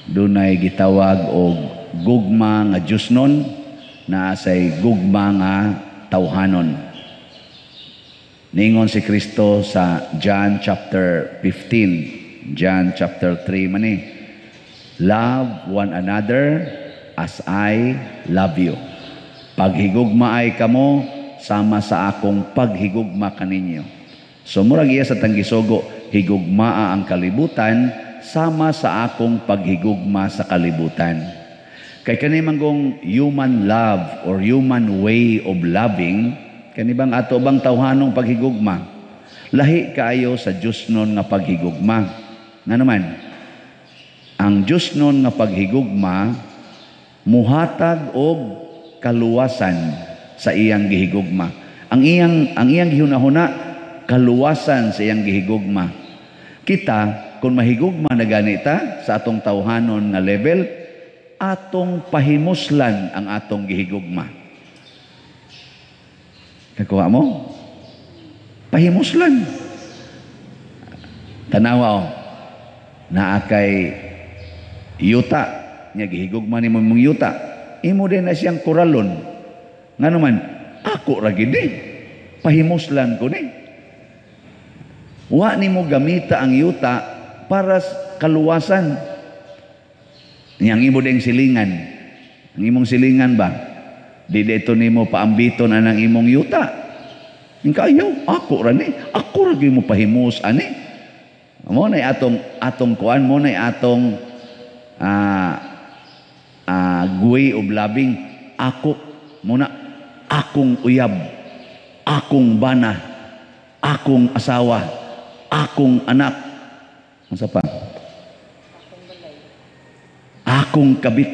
Dunay gitawag og gugma nga Diosnon, naa say gugma nga tawhanon. Ningon si Kristo sa John chapter 15, John chapter 3 mani, "Love one another as I love you." Paghigugma ay kamo sama sa akong paghigugma kaninyo. So murag iya sa tanggisugo, higugmaa ang kalibutan sama sa akong paghigugma sa kalibutan. Kay kani man gong human love or human way of loving, kani bang ato bang tawhanong paghigugma? Lahi kaayo sa Diosnon nga paghigugma. Nga naman, ang Diosnon nga paghigugma muhatag og kaluwasan sa iyang gihigugma. Ang iyang gihunahuna, kaluwasan sa iyang gihigugma. Kita kung mahigugma na ganita sa atong tawhanon nga level, atong pahimuslan ang atong gihigugma. Kakuha mo? Pahimuslan. Tanawa oh. Naa kay yuta nya, gihigugma nimo imong yuta. Imo din na siyang kuralon. Ngano man, ako ra gid eh. Pahimuslan ko ni. Wa nimo gamita ang yuta para kaluwasan. Nya ang imo ding silingan. Ang imong silingan ba? Di dito nimo paambiton anang imong yuta. Ang kaayaw, ako ra ni. Ako ra gyud mo pahimus ani. Mo na atong atong kuan, mo na atong way of loving. Ako muna, akong uyab, akong bana, akong asawa, akong anak. Unsa pa? Akong kabit,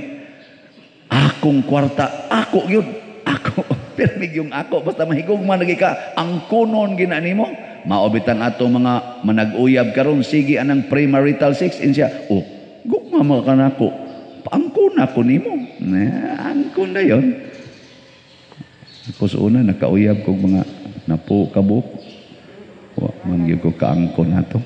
akong kwarta, ako yun, ako. Pirmig yung ako, basta mahigugma lagi ka, ang kunon gina nimo. Mao bitang ato mga manag-uyab karon, sige anang premarital sex in siya. Oh, gugma mo ka nako. Paangkon ako nimo. Na, angkon na yon. Ako sa una, nakauyab kog mga napo kabuk. Wa man gyud ko kaangkon nato.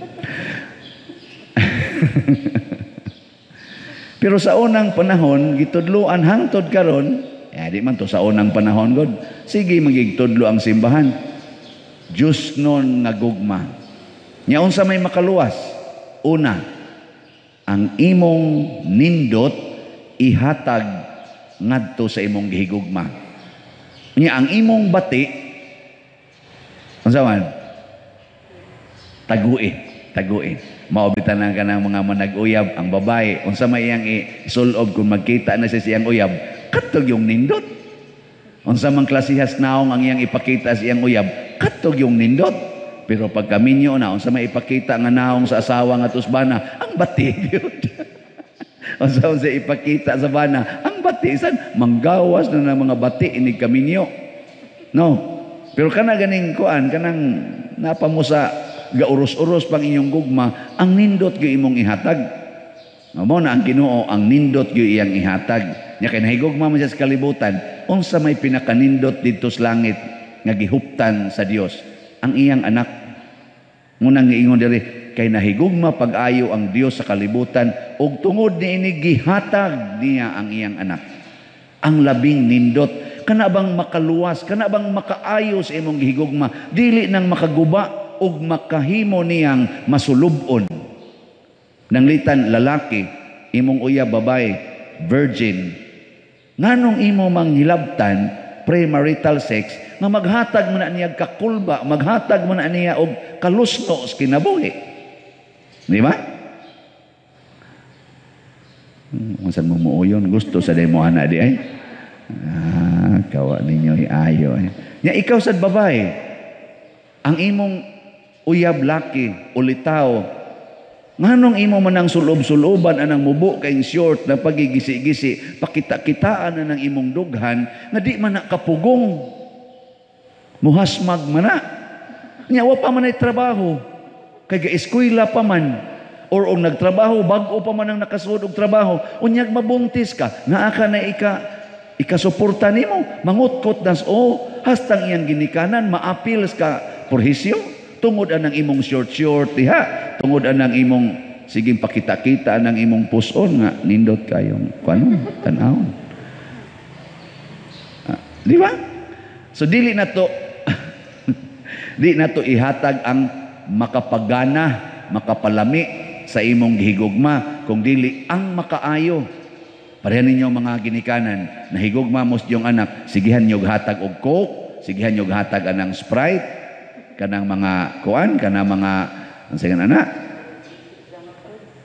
Pero sa unang panahon, gitudloan hangtod karon, eh, di man to sa unang panahon god. Sige magigtudlo ang simbahan. Diyos nun nga gugma. Nya unsa may makaluwas? Una, ang imong nindot ihatag ngadto sa imong gihigugma. Nya ang imong bati unsa man? Tagui, tagui. Mao bitan ang kanang mga manag-uyab ang babae, unsa may iyang isulob kung magkita na siya siyang uyab, katog yung nindot. Unsa man klasihas naong ang iyang ipakita sa iyang uyab, katog yung nindot. Pero pagka minyo na, unsa may ipakita nga naong sa asawa nga tusbana, ang bati gyud. Unsa unsa ipakita sa bana, ang bati san manggawas na ng mga bati inig kaminyo. No. Pero kana ganing kuan, kanang napa mo sa gauros-uros pang inyong gugma, ang nindot gyud imong ihatag. Mao na ang Ginoo, ang nindot gyud iyang ihatag. Nya kay nahigugma man siya sa kalibutan, unsa may pinakanindot didto sa langit nga gihuptan sa Dios? Ang iyang anak. Ngunang giingon diri, kay nahigugma pag-ayo ang Dios sa kalibutan ug tungod niini gihatag niya ang iyang anak. Ang labing nindot, kana bang makaluwas, kana bang makaayo sa imong gihigugma, dili nang makaguba ug makahimo niyang masulub-on. Nanglitan lalaki, imong uyab babae, virgin. Nganong imo manghilabtan premarital sex nga maghatag man na niya kakulba, maghatag man na niya og kalusno sa kinabuhi? Di ba? Unsan mo muuyon, gusto sa demo ana di ay. Ah, kawa ninyo iayo ay. Nya ikaw sad babae, ang imong uyab laki ulitaw, nganong imo man ang sulob-suloban anang mubo kay short na pagigisi-gisi, pakita-kitaan na ng imong dughan nga di man na kapugong, muhasmag man na. Nya wa pa man ay trabaho, kay ga-eskwela pa man, or og nagtrabaho bag-o pa man ang nakasuod og trabaho, unyag mabuntis ka, naa ka na ikasuporta nimo, mangutkot nas o hastang iyang ginikanan maapil ka purhisyo tungod anang imong short-short diha, tungod anang imong sige pakita-kita anang imong puson nga nindot kayong kuano tan-awon. Ah, di ba? So dili na to di na to ihatag ang makapagana, makapalami sa imong gihigugma, kung dili ang makaayo. Pareha ninyo mga ginikanan, nahigugma mo sa iyong anak, sigihan nyo hatag og Coke, sigihan nyo hatag anang Sprite, kanang mga kuan, kanang mga ang sige anak,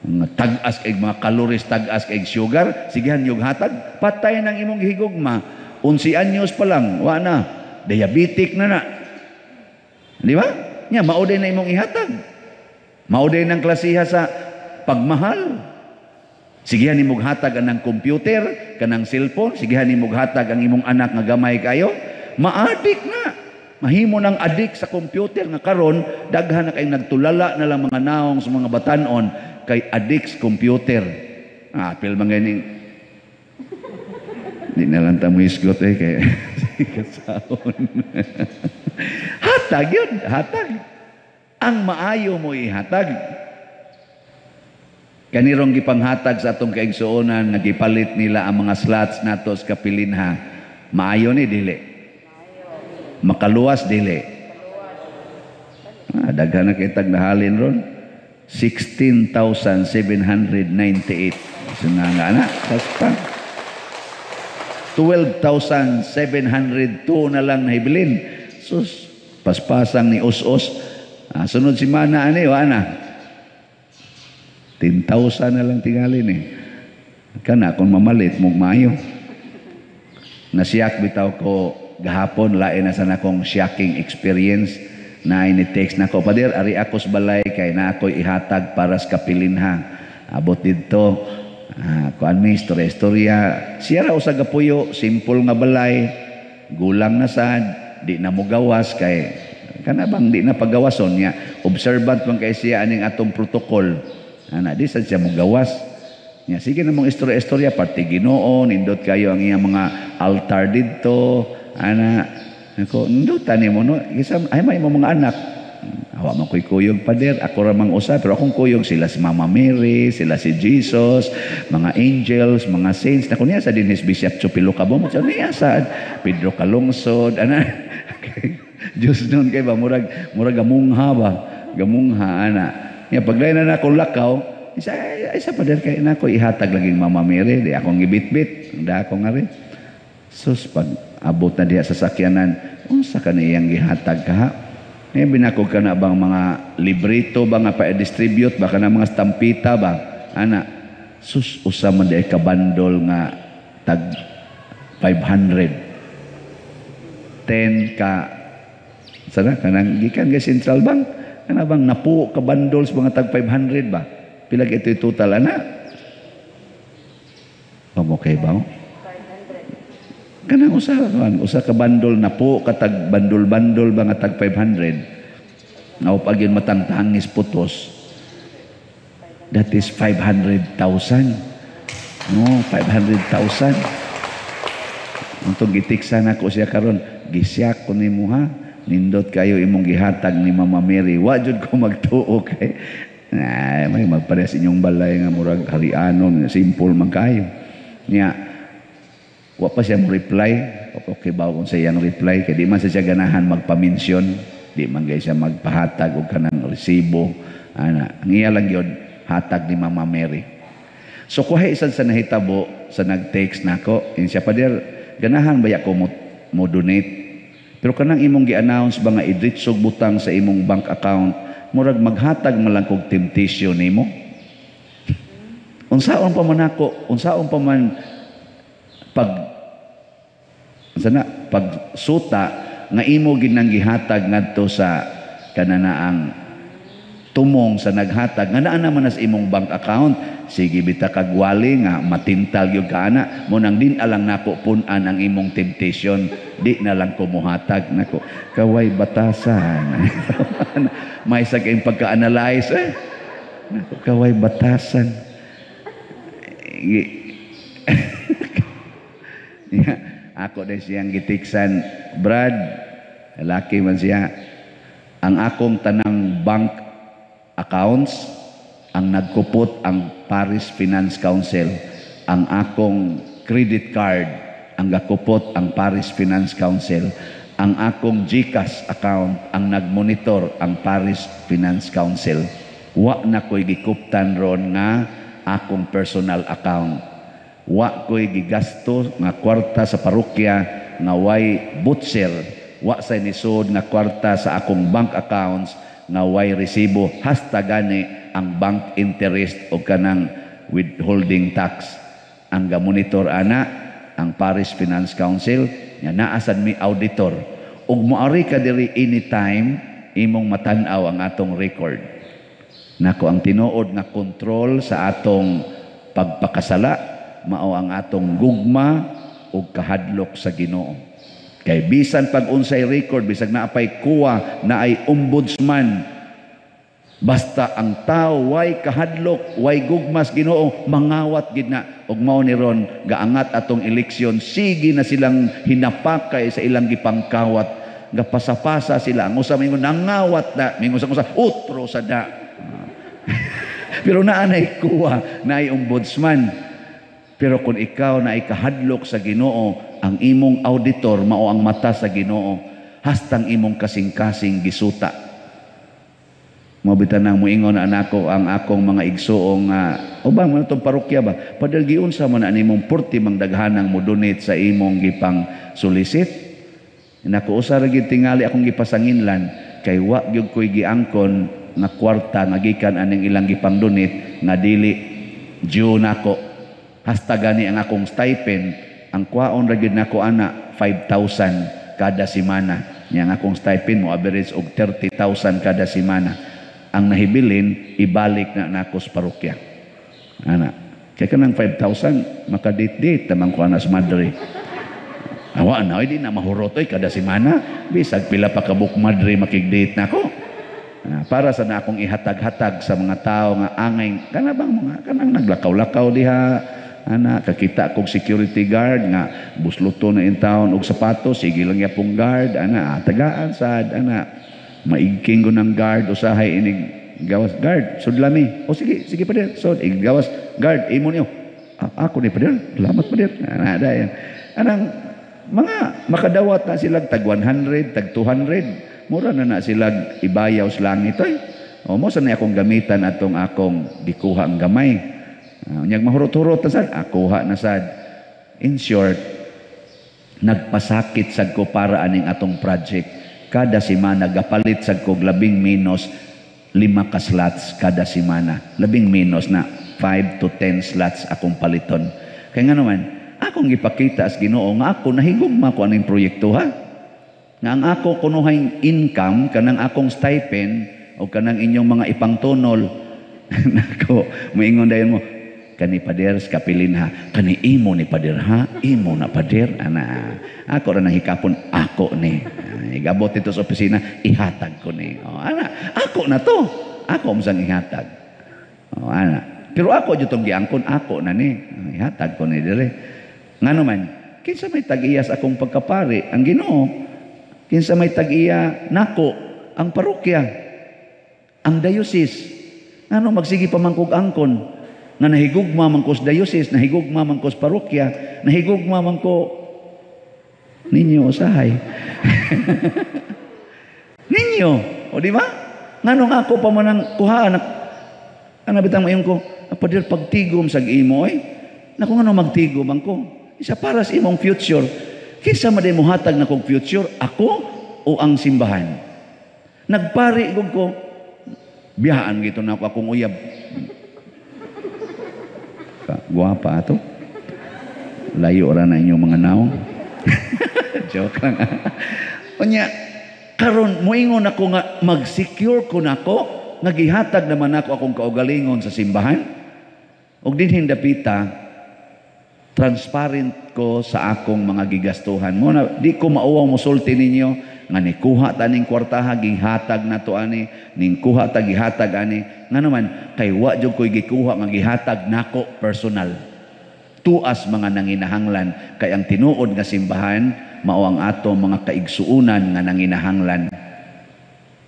mga tag-as kay mga calories, tag-as kay sugar, sigihan nyo hatag, patay ng imong gihigugma. 11 anyos pa lang, wa na, diabetic na na. Di ba? Nya mao din na imong ihatag. Mao din ang klasiha sa pagmahal. Sigihan nimong hatag anang computer, kanang cellphone, sigihan nimong hatag ang imong anak nga gamay kayo, maadik na. Mahimo ng adik sa computer nga karon daghan na kay nagtulala na lang mga naong sa mga batanon kay adik sa computer. Ah, apil man ganing. Di na lang ta mo isgot eh kay kasaon. Hatag yun, hatag. Ang maayo mo ihatag. Kanirong gipanghatag sa atong kaigsuonan nga gipalit nila ang mga slots nato sa kapilinha. Maayo ni dili? Makaluwas dili? Ah, daghan na kitag nahalin ron. 16,798. So nga nga na, pa. 12,702 na lang nahibilin. Sus, paspasang ni us-us. Ah, sunod si mana ani, wa na. 10,000 na lang tingali ni. Kana kung mamalit mong maayo. Nasiyak bitaw ko gahapon, lain na sana akong shocking experience na ini text nako, "Pader, ari ako sa balay kay na ako'y ihatag para sa kapilinha." Abot didto, kuan mi istorya istorya, siya ra usa gapuyo, simple nga balay, gulang na sad, di na mo gawas kay kana bang di na pagawason niya, observant man kay siya aning atong protocol ana, di sad siya mo gawas niya. Sige na mong istorya istorya parte Ginoo, nindot kayo ang iyang mga altar didto ana. Ako, nindutan nimo no, isa ay may mga anak. "Awa man ko'y kuyog, Pader, ako ra mang usa, pero akong kuyog sila si Mama Mary, sila si Jesus, mga angels, mga saints." Nako, niya sa dinhis Bishop Chupilo Kabom, so niya sa Pedro Calungsod, ana. Diyos nun kay ba murag murag gamungha ba? Gamungha ana. Nya paglain na nako lakaw, isa isa, "Pader, kay nako ihatag laging Mama Mary, di akong gibitbit, da ako nga rin." Sus, pag abot na diha sa sakyanan, unsa ka niyang gihatag ka ha? Eh, binakog ka na bang mga librito ba nga pa-distribute ba ka na mga stampita ba? Ana, sus, usa man di ka bandol nga tag 500. 10 ka sana kanang gikan kay Central Bank, kana bang napuo ka bundles mga tag 500 ba? Pila ito total ana? Okay ba? Kanang usa kan, usa ka bandol napuo ka tag bandol-bandol ba nga tag 500. Nga pag yun matang tangis putos. That is 500,000. No, 500,000. Untong gitiksa na ko siya karon, gisyak ko nimo ha. Nindot kayo imong gihatag ni Mama Mary. Wa jud ko magtuo kay ay, may magpares inyong balay nga murag harianon, simple man kayo. Nya, wa pa siya mo reply. Okay ba kung sa iyang reply kay di man siya ganahan magpa-mention, di man gay siya magpahatag og kanang resibo. Ana, ang iya lang yun, hatag ni Mama Mary. So kuha isa sa nahitabo sa nag-text nako, in siya, "Pader, ganahan ba ko mo donate? Pero kanang imong gi-announce ba nga idritsog butang sa imong bank account, murag maghatag man lang kog temptation nimo. Unsaon pa man ako, unsaon pa man pag sana pagsuta nga imo ginang gihatag ngadto sa kananaang tumong sa naghatag nga naa naman na sa imong bank account? Sige bita kagwali nga matintal gyud ka ana mo nang din alang nako pun-an ang imong temptation, di na lang ko mohatag." Nako, kaway batasan. May sa kayong pagka-analyze eh. Nako, kaway batasan. Yeah. Ako din siyang gitiksan, "Brad," laki man siya, "ang akong tanang bank accounts, ang nagkupot ang Parish Finance Council. Ang akong credit card, ang gakupot ang Parish Finance Council. Ang akong GCash account, ang nagmonitor ang Parish Finance Council. Wa na ko'y gikuptan ron nga akong personal account. Wa ko'y gigasto nga kwarta sa parokya nga way butcher. Wa say nisod nga kwarta sa akong bank accounts nga way resibo, hasta gani ang bank interest o kanang withholding tax. Ang gamonitor ana ang Parish Finance Council nga naa sad mi auditor ug moari ka diri anytime, imong matan-aw ang atong record." Nako, ang tinuod nga kontrol sa atong pagpakasala mao ang atong gugma ug kahadlok sa Ginoo. Kay bisan pag unsay record, bisag naa pay kuwa, naay ombudsman, basta ang tao way kahadlok, way gugmas Ginoo, mangawat gid na. Ug mao ni ron gaangat atong eleksyon, sige na silang hinapakay sa ilang gipangkawat. Gapasapasa sila. Ang usa mingon nangawat na, mingon sa usa utro sa da. Pero naa nay kuha, naay ombudsman. Pero kung ikaw na kahadlok sa Ginoo, ang imong auditor mao ang mata sa Ginoo, hastang imong kasing-kasing gisuta. Mao bitan nang moingon na nako ang akong mga igsuong ubang man itong parokya ba, "Pader, giunsa man na nimong purti mang daghanang mo donate sa imong gipang solicit?" Nako, usa ra gyud tingali akong gipasanginlan kay wa gyud ko'y giangkon nga kwarta nga gikan aning ilang gipang donate nga dili due nako. Hasta gani ang akong stipend, ang kwaon ra gyud nako ana 5,000 kada semana. Nya ang akong stipend mo average og 30,000 kada semana. Ang nahibilin ibalik na nako sa parokya. Ana. Kay kanang 5,000 makadate-date tamang ko sa madre. Awa na, di na mahurot oy kada semana. Bisag pila pa ka buok madre makig-date nako. Ah, para sa na akong ihatag-hatag sa mga tao nga angay kana bang mga kanang naglakaw-lakaw diha ana, kakita kog security guard nga busluto na in town og sapatos, sige lang yapong guard ana, ah, tagaan sad ana, maigking ko ng guard usahay inig gawas, "Guard, sudlami." "O sige, sige pader." So ig gawas, "Guard, imo niyo." "Ah, ako ni pader, salamat pader." Ana dayon anang mga makadawat na sila tag 100, tag 200, mura na na sila ibayaw sa langit oy. O mo sa akong gamitan atong akong gikuha ang gamay. Unyag mahurot-hurot na sad, akuha na sad. In short, nagpasakit sad ko para aning atong project. Kada semana gapalit sad ko labing menos 5 ka slots kada semana. Labing menos na 5 to 10 slots akong paliton. Kaya nga naman, akong gipakita sa Ginoo nga ako nahigugma ko aning proyekto ha. Nga ang ako kunuhay income kanang akong stipend o kanang inyong mga ipangtunol nako, moingon dayon mo, "Kani pader kapilin ha, kani imo ni pader ha, imo na pader." Ana, ako ra nang hikapon, ako ni. Ah, igabot dito sa opisina, ihatag ko ni. Oh, ana, ako na to, ako masang ihatag. Oh, ana, pero ako jud tong giangkon, ako na ni. Oh, ihatag ko ni dire. Ngano man, kinsa may tag-iya sa akong pagkapari? Ang Ginoo. Kinsa may tag-iya nako? Ang parokya, ang diocese. Ngano magsige pa man kog angkon nga nahigugma man ko sa diocese, nahigugma man ko sa parokya, nahigugma man ko ninyo usahay? Ninyo, o di ba? Ngano nga ako pa man ang kuhaan? Ana bitang mayon ko, "Pader, pagtigom sa imo oy." Nako, ngano magtigom ang ko? Isa para sa imong future. Kinsa man day mohatag na kong future, ako o ang simbahan? Nagpari gud ko, biyaan gito na ako akong uyab. Ka, guwapa ato. Layo ra na inyong mga naong. Joke lang. Unya, karon moingon ako nga mag-secure ko nako nga gihatag naman ako akong kaugalingon sa simbahan. Og dinhin dapita, transparent ko sa akong mga gigastuhan. Mo na di ko mauwaw mosulti ninyo nga nikuha ta ning kwartaha, gihatag na to ani, ning kuha ta gihatag ani. Nga naman kay wa jud ko'y gikuha nga gihatag nako personal. Tuas mga nanginahanglan, kay ang tinuod nga simbahan mao ang ato mga kaigsuunan nga nanginahanglan.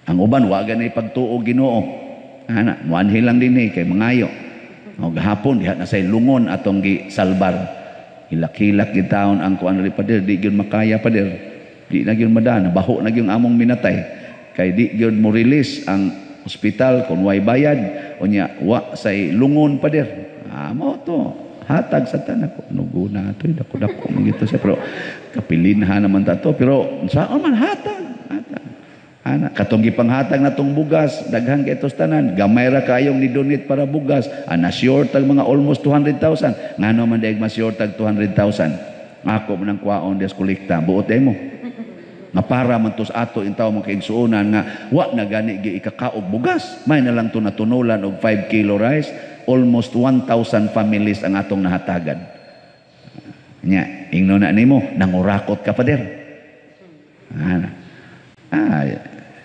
Ang uban wa ganay pagtuo Ginoo. Ana, muanhi lang dinhi kay mangayo. O gahapon diha na say lungon atong gisalbar. Hilak-hilak gid taon ang kuan ri, "Pader, di gyud makaya, pader. Di na gyud madana, baho na gyud among minatay." Kay di gyud mo release ang ospital kung way bayad. Unya wa say lungon, pader. Ah, mao to. Hatag sa tanan ko. Nuguna ato, dako-dako man gito siya. Pero kapilinha naman ta to. Pero saan man hatag? Hatag. Ana, katong gipanghatag na tong bugas, daghan kay tos tanan, gamay ra kayong ni donate para bugas, ana short tag mga almost 200,000. Ngano man daig ma short tag 200,000? Ako man ang kwaon des kolekta, buot mo. Nga para man tos ato in tawo mga kaigsuonan nga wa na gani gi ikakaog bugas. May na lang to natunulan og 5 kilo rice, almost 1,000 families ang atong nahatagan. Nya, ingno na nimo, nangurakot ka, pader. Ana. Ah,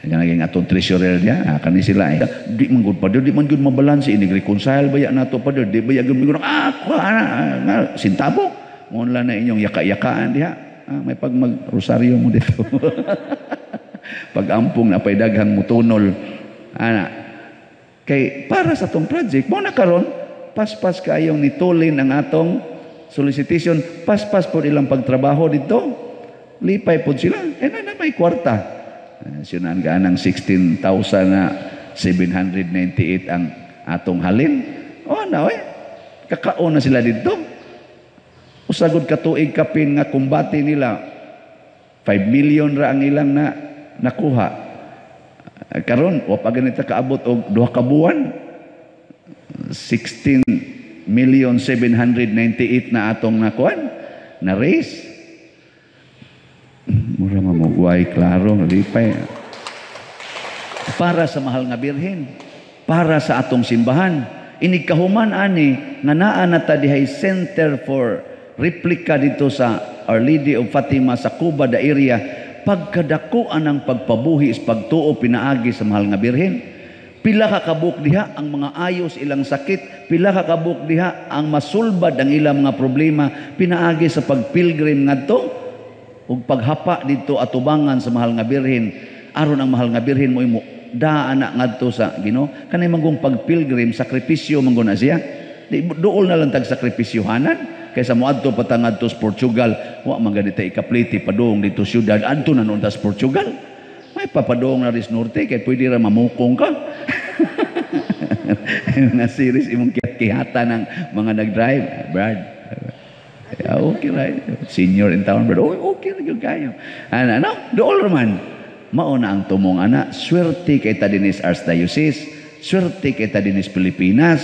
naging atong treasurer diya, ah, kani sila eh. "Di man gud pader, di man gud mabalanse, inig reconcile baya nato pader, di baya gud ah, kuha na, ah, sintabo." Mo lang na inyong yaka-yakaan diha. Ah, may pag mag-rosaryo mo dito. Pag-ampong na pay daghang mutunol. Ana. Kay para sa tong project, mo na karon paspas kayong nitulin ang atong solicitation, paspas po ilang pagtrabaho dito. Lipay po sila. Eh na, na may kwarta. Sinuan ka ng 16,000 na 798 ang atong halin. O na, oy. Kakaon na sila dito. Usagod katuig kapin nga kumbate nila, 5 million ra ang ilang na nakuha. Karon wa pa ganita kaabot og 2 ka buwan. 16 million 798 na atong nakuan na raise. Mura mamugway, klaro, lipay. Para sa Mahal nga Birhen, para sa atong simbahan. Inig kahuman ani nga naa na ta dihay center for replica dito sa Our Lady of Fatima sa Cubada area, pagkadakuan ang pagpabuhi is pagtuo pinaagi sa Mahal nga Birhen. Pila ka kabuk diha ang mga ayos ilang sakit, pila ka kabuk diha ang masulbad ang ilang mga problema pinaagi sa pagpilgrim ngadto ug paghapa didto atubangan sa Mahal nga Birhen, aron ang Mahal nga Birhen mo imo daa na ngadto sa Ginoo. Kanay manggong pagpilgrim, sakripisyo man na siya. Di duol na lang tag sakripisyohanan kaysa moadto pa ta ngadto sa Portugal. Wa man ganita ikapliti padung dito syudad, adto na nuon ta sa Portugal. May papadung na ris norte kay pwede ra mamukong ka. Mga series imong kihata ng mga nag-drive, Brad. Yeah, okay, right. Senior in town, brad. Okay, okay ra gyud kayo. Ana, no? Duol man. Mao na ang tumong ana, swerte kay ta dinis Archdiocese, swerte kay ta dinis Pilipinas.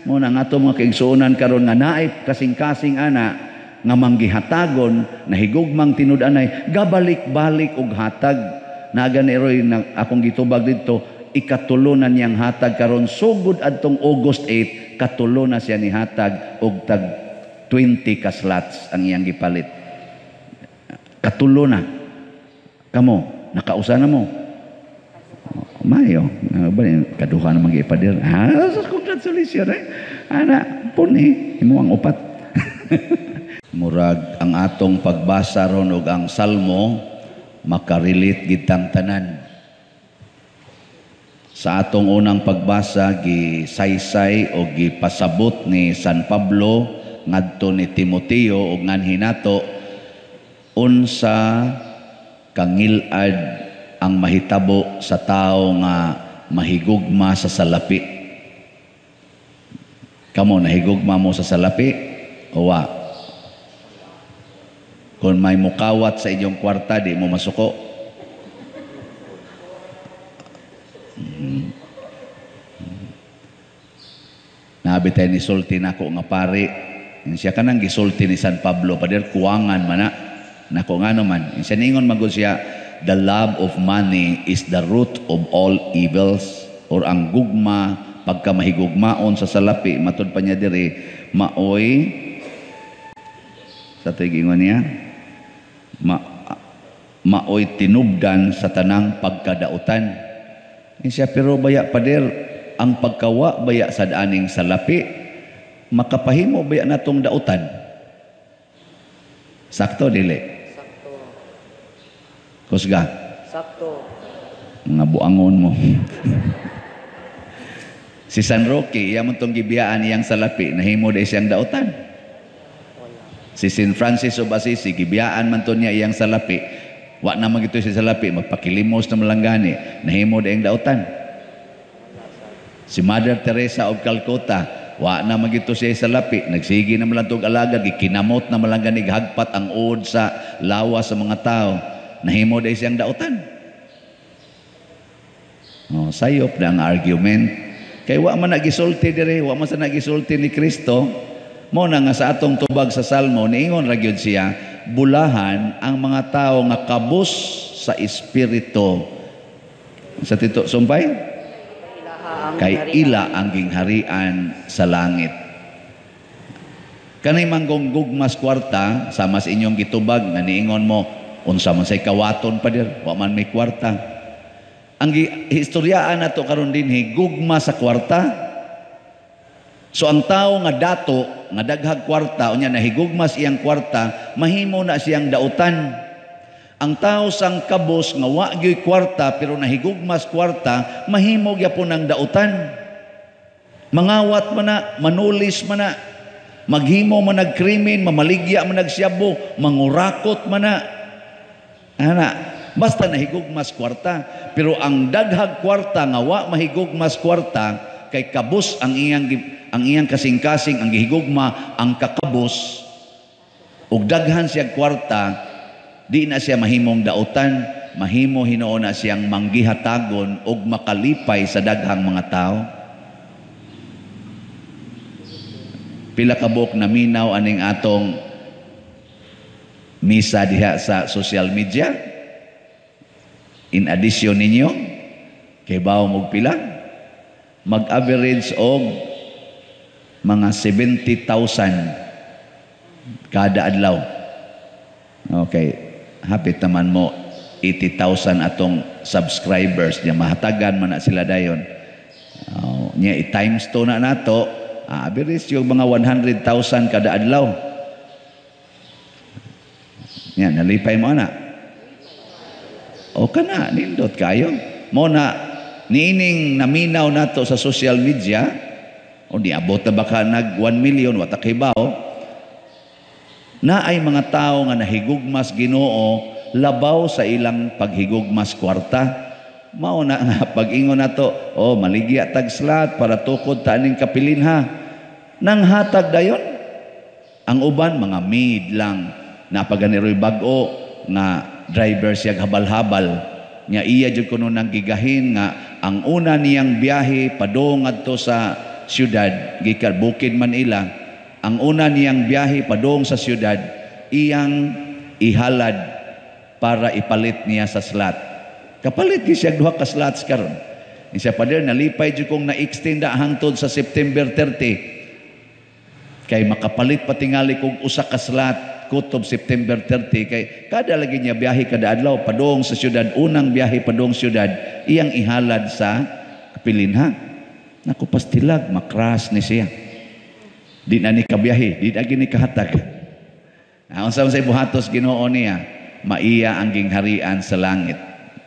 Mo na nga ato mga kaigsuonan karon nga naay kasing-kasing ana nga manggihatagon, nahigugmang tinud-anay, gabalik-balik og hatag. Naga ni Roy na akong gitubag didto, ikatulo na niyang hatag karon sugod adtong August 8, katulo na siya ni hatag og tag 20 ka slots ang iyang gipalit. Katulo na. Kamo, nakausa na mo. Mayo, ba kaduha na magipadir. Ah, congratulations eh. Ana, puni, imo ang upat. Murag ang atong pagbasa ron og ang salmo makarelate gitang tanan. Sa atong unang pagbasa, gisaysay o gipasabot ni San Pablo ngadto ni Timoteo ug nganhi nato unsa kangilad ang mahitabo sa tao nga mahigugma sa salapi. Kamo, nahigugma mo sa salapi o wa? Kung may mukawat sa inyong kwarta, di mo masuko. Nabi tayo ni sulti nako nga pare. Siya kanang gisulti ni San Pablo, pader kuwangan mana. Nako nga naman. Siya ningon magod siya, "The love of money is the root of all evils," or ang gugma, pagka mahigugmaon sa salapi, matud pa niya diri, maoy, sa tigingon niya, maoy tinubdan sa tanang pagkadautan. Siya, pero baya pader, ang pagkawa baya sa daaning salapi, makapahimo baya natong dautan? Sakto, dili? Sakto. Kusga? Sakto. Mga buangon mo. Si San Roque, iya mo tong gibiyaan iyang salapi, nahimo day siyang dautan? Wala. Si Saint Francis of Assisi, gibiyaan man to niya iyang salapi. Wa na magito si salapi, magpakilimos na malanggani, nahimo day ang dautan? Si Mother Teresa of Calcutta, wa na magito siya salapi, nagsige na malantog alaga, gikinamot na malanggani, hagpat ang uod sa lawas sa mga tao, nahimo day siyang dautan? Oh, sayop na ang argument. Kay wa man nagisulti dire, wa man sa nagisulti ni Kristo. Mo na nga sa atong tubag sa Salmo, niingon ra gyud siya, bulahan ang mga tao nga kabus sa espiritu. Sa tito sumpay? Kay ila ang gingharian sa langit. Kanay manggong gugmas kwarta, sama sa inyong gitubag, nga niingon mo, unsa man say kawaton pa dir, wa man may kwarta. Ang historyaan nato karon dinhi, gugma sa kwarta. So ang tao nga dato, nga daghag kwarta, unya nahigugma sa iyang kwarta, mahimo na siyang dautan. Ang tao sang kabos nga wa gyoy kwarta pero nahigugmas kwarta, mahimo gyapon ang dautan. Mangawat man na, manulis man na, maghimo man nagkrimen, mamaligya man nagsyabo, mangurakot man na. Ana, basta nahigugmas kwarta. Pero ang daghag kwarta nga wa mahigugmas kwarta, kay kabos ang iyang kasing-kasing, ang gihigugma ang kakabos, ug daghan siya kwarta, di na siya mahimong dautan, mahimo hinuon na siyang manggihatagon ug makalipay sa daghang mga tao. Pila kabuk naminaw aning atong misa diha sa social media? In addition ninyo, kay bawo og pila? Mag-average og mga 70,000 kada adlaw. Okay, hapit naman mo 80,000 atong subscribers niya, mahatagan man na sila dayon. Niya i-times 2 na nato, average yung mga 100,000 kada adlaw. Niya, nalipay mo ana. O kana, nindot kayo. Mo na, niining naminaw nato sa social media, o niabot na baka nag 1 million, wata kibaw, na ay mga tao nga nahigugmas Ginoo labaw sa ilang paghigugmas kwarta. Mao na nga pag-ingon nato, oh maligya tag slot para tukod ta aning kapilin ha. Nang hatag dayon ang uban mga maid lang napaganiroy bag-o nga driver siya habal-habal nya iya jud kuno nang gigahin nga ang una niyang biyahe padung ngadto sa syudad gikan bukid man ila. Ang una niyang biyahe padung sa syudad iyang ihalad para ipalit niya sa slot. Kapalit gyud siya duha ka slots karon. Siya pader nalipay jud kong na-extend hangtod sa September 30. Kay makapalit pa tingali kog usa ka slot kutob September 30 kay kada lagi niya biyahe kada adlaw padung sa syudad, unang biyahe padung syudad iyang ihalad sa kapilinha. Naku pastilag makras ni siya. Di na ni kabiyahe, di na gini kahatag. Unsa man say buhatos Ginoo niya, maiya ang gingharian sa langit.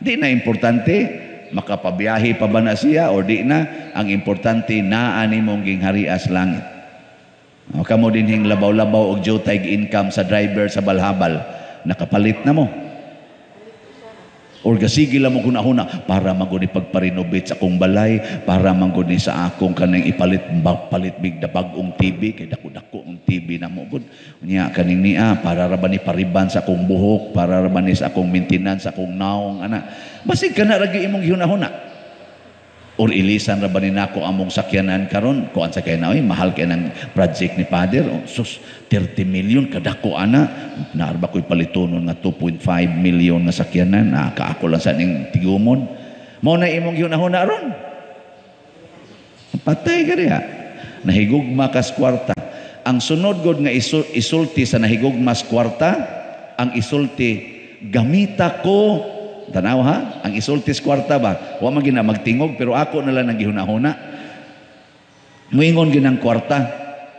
Di na importante makapabiyahe pa ba na siya or di na, ang importante naa nimong gingharian sa langit. O kamo dinhing labaw-labaw og jutay income sa driver sa balhabal, nakapalit na mo. Or gasige lang mo hunahuna para man gud ni pagpa-renovate sa akong balay, para man gud ni sa akong kaning ipalit palit big da bag-ong TV kay dako-dako ang TV na mo gud. Unya kaning niya para ra ba ni pariban sa akong buhok, para ra ba ni sa akong maintenance, sa akong naong ana. Basig kana ra gyud imong gihunahuna. Or ilisan ra ba ni nako among sakyanan karon, kuan sa kay na oy mahal kay nang project ni Father. Oh, sus 30 million kadako ana, naa ba ko'y palitonon nga 2.5 million nga sakyanan, kaako lang sa ning tigumon. Mao na imong gihunahuna ron. Patay ka diha. Nahigugma kas kwarta. Ang sunod god nga isulti sa nahigugmas kwarta, ang isulti gamita ko. Tanaw ha, ang isulti sa kwarta ba? Wa man gina magtingog pero ako na lang ang gihunahuna. Muingon ginang kwarta,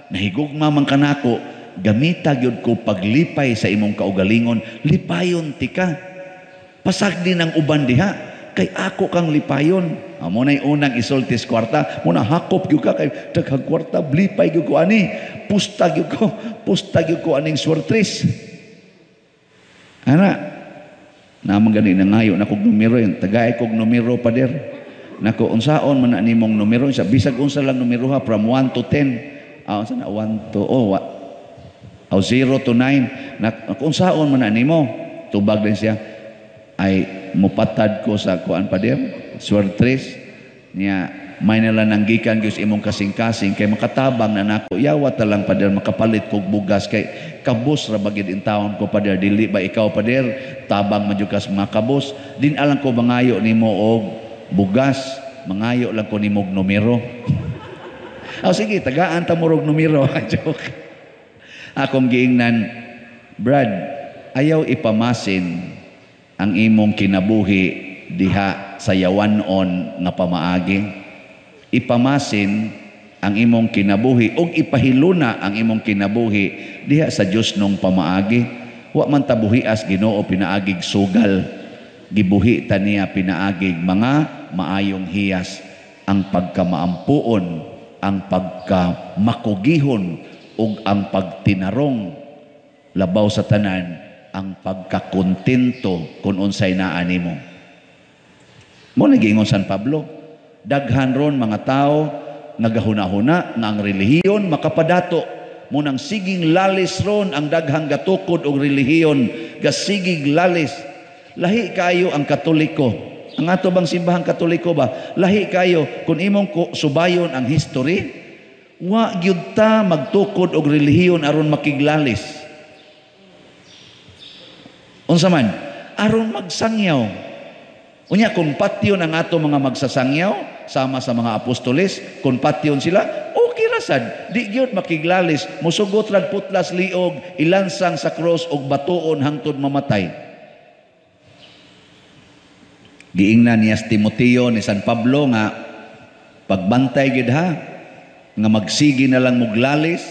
nahigugma man kanako, gamita gyud ko paglipay sa imong kaugalingon, lipayon tika. Pasagdi ng uban diha, kay ako kang lipayon. Amo nay unang isulti sa kwarta, muna hakop gyud ka kay daghang kwarta, lipay gyud ko ani, pusta gyud ko, pusta gyud ko aning swertres. Ana, naman gani nangayo na kog numero yun. Tagay kog numero pader. Nako unsaon man na nimong numero sa bisag unsa lang numero ha from 1 to 10. Unsa na 1 to oh, wa, oh 0 to 9. Nako unsaon man na nimo? Tubag din siya. Ay mupatad ko sa kuan pader. Swertres niya may nala nang gikan gyud imong kasing-kasing kay makatabang na nako. Yawa ta lang pader makapalit kog bugas kay kabos ra bagid in taon ko pader, dili ba ikaw pader tabang man jud kas mga kabos, din alang ko mangayo nimo og bugas, mangayo lang ko nimo og numero. Oh, sige, tagaan ta mo og numero. Joke. Akong giingnan, Brad, ayaw ipamasin ang imong kinabuhi diha sa yawanon nga pamaagi. Ipamasin ang imong kinabuhi ug ipahiluna ang imong kinabuhi diha sa Dios nung pamaagi. Wa man ta buhias Ginoo pinaagig sugal, gibuhi ta niya pinaagig mga maayong hiyas, ang pagkamaampuon, ang pagkamakugihon ug ang pagtinarong, labaw sa tanan ang pagkakontento kung unsay naa nimo. Mo giingon San Pablo, daghan ron mga tao nagahuna-huna nga ang relihiyon makapadato. Mo nang siging lalis ron ang daghang gatukod og relihiyon, gasigig lalis. Lahi kayo ang Katoliko. Ang ato bang simbahang Katoliko ba? Lahi kayo kung imong subayon ang history, wa gyud ta magtukod og relihiyon aron makiglalis. Unsa man? Aron magsangyaw. Unya kung patyon ang ato mga magsasangyaw sama sa mga apostoles, kung patyon sila, okay ra sad. Di gyud makiglalis, musugot rag putlas liog, ilansang sa cross og batuon hangtod mamatay. Giingnan niya si Timoteo ni San Pablo nga pagbantay gid ha, nga magsigi na lang muglalis,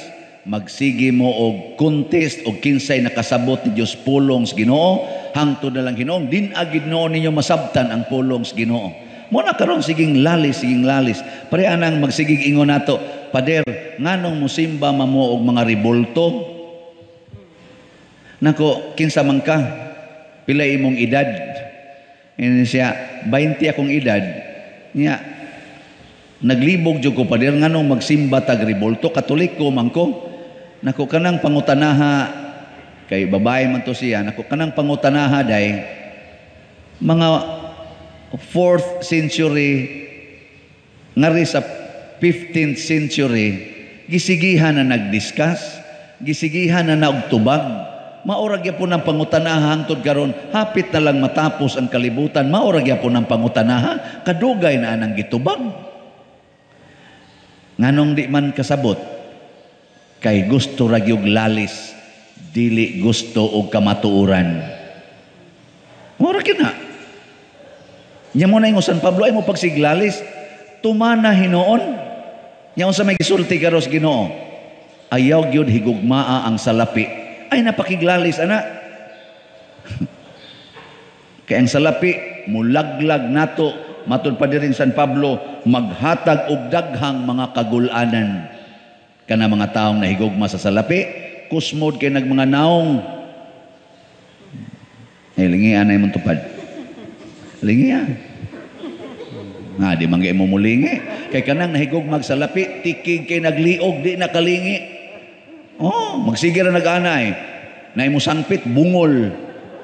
magsigi mo og contest og kinsay nakasabot ni Dios pulong sa Ginoo, hangtod na lang hinuon din agid noon ninyo masabtan ang pulong sa Ginoo. Mo na karon siging lalis, siging lalis. Pare anang magsigig ingon nato, "Pader, nganong musimba mamo og mga ribolto?" Nako, kinsa man ka? Pila imong edad? Ini siya, 20 akong edad. Niya, naglibog jud ko, pader, nganong magsimba tag ribolto, Katoliko man ko. Nako, kanang pangutanaha, kay babae man to siya, nako kanang pangutanaha day, mga 4th century ngari sa 15th century, gisigihan na nagdiscuss, gisigihan na naugtubag. Maura gyapon ang pangutanaha hangtod karon, hapit na lang matapos ang kalibutan, maura gyapon ang pangutanaha, kadugay na anang gitubag. Nganong di man kasabot? Kay gusto ra gyud lalis, dili gusto og kamatuoran. Mura gyud na. Nya mo na ingon San Pablo, ay mo pagsiglalis, tumana hinuon. Nya unsa may gisulti karos Ginoo? Ayaw gyud higugmaa ang salapi. Ay napakiglalis ana. Kay ang salapi mulaglag nato, matud pa diri San Pablo, maghatag og daghang mga kagulanan. Kana mga taong nahigugma sa salapi, kusmod kay nagmanga naong. Eh, lingian na imong tupad. Lingian. Nga, di man kay mo mulingi. Kay kanang nahigugmag salapi, tikig kay nagliog, di nakalingi. Oh, magsige ra nag-anay. Na imo sangpit, bungol.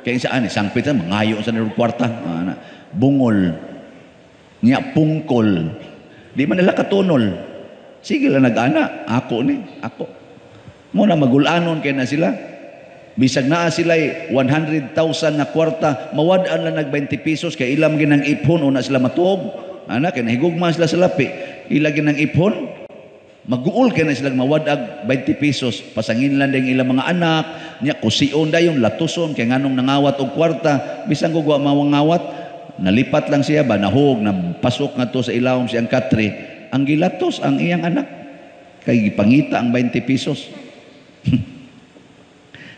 Kay sa ani, sangpit sa mangayo sa nirog kwarta. Ana, bungol. Nya pungkol. Di man nila katunol. Sige lang nag-ana, ako ni, ako. Mo na magulanon kay na sila. Bisag naa sila 100,000 na kwarta, mawad-an lang nag 20 pesos kay ilam ginang iphon una sila matuog. Ana kay nahigugma sila sa lapi. Ila ginang iphon, maguol kay na sila mawad-ag 20 pesos. Pasangin lang din ilang mga anak, nya kusion dayon latuson kay nganong nangawat og kwarta, bisan ko wa mawangawat, nalipat lang siya ba nahog na pasok ngadto sa ilawom siyang katre. Ang gilatos ang iyang anak kay gipangita ang 20 pesos.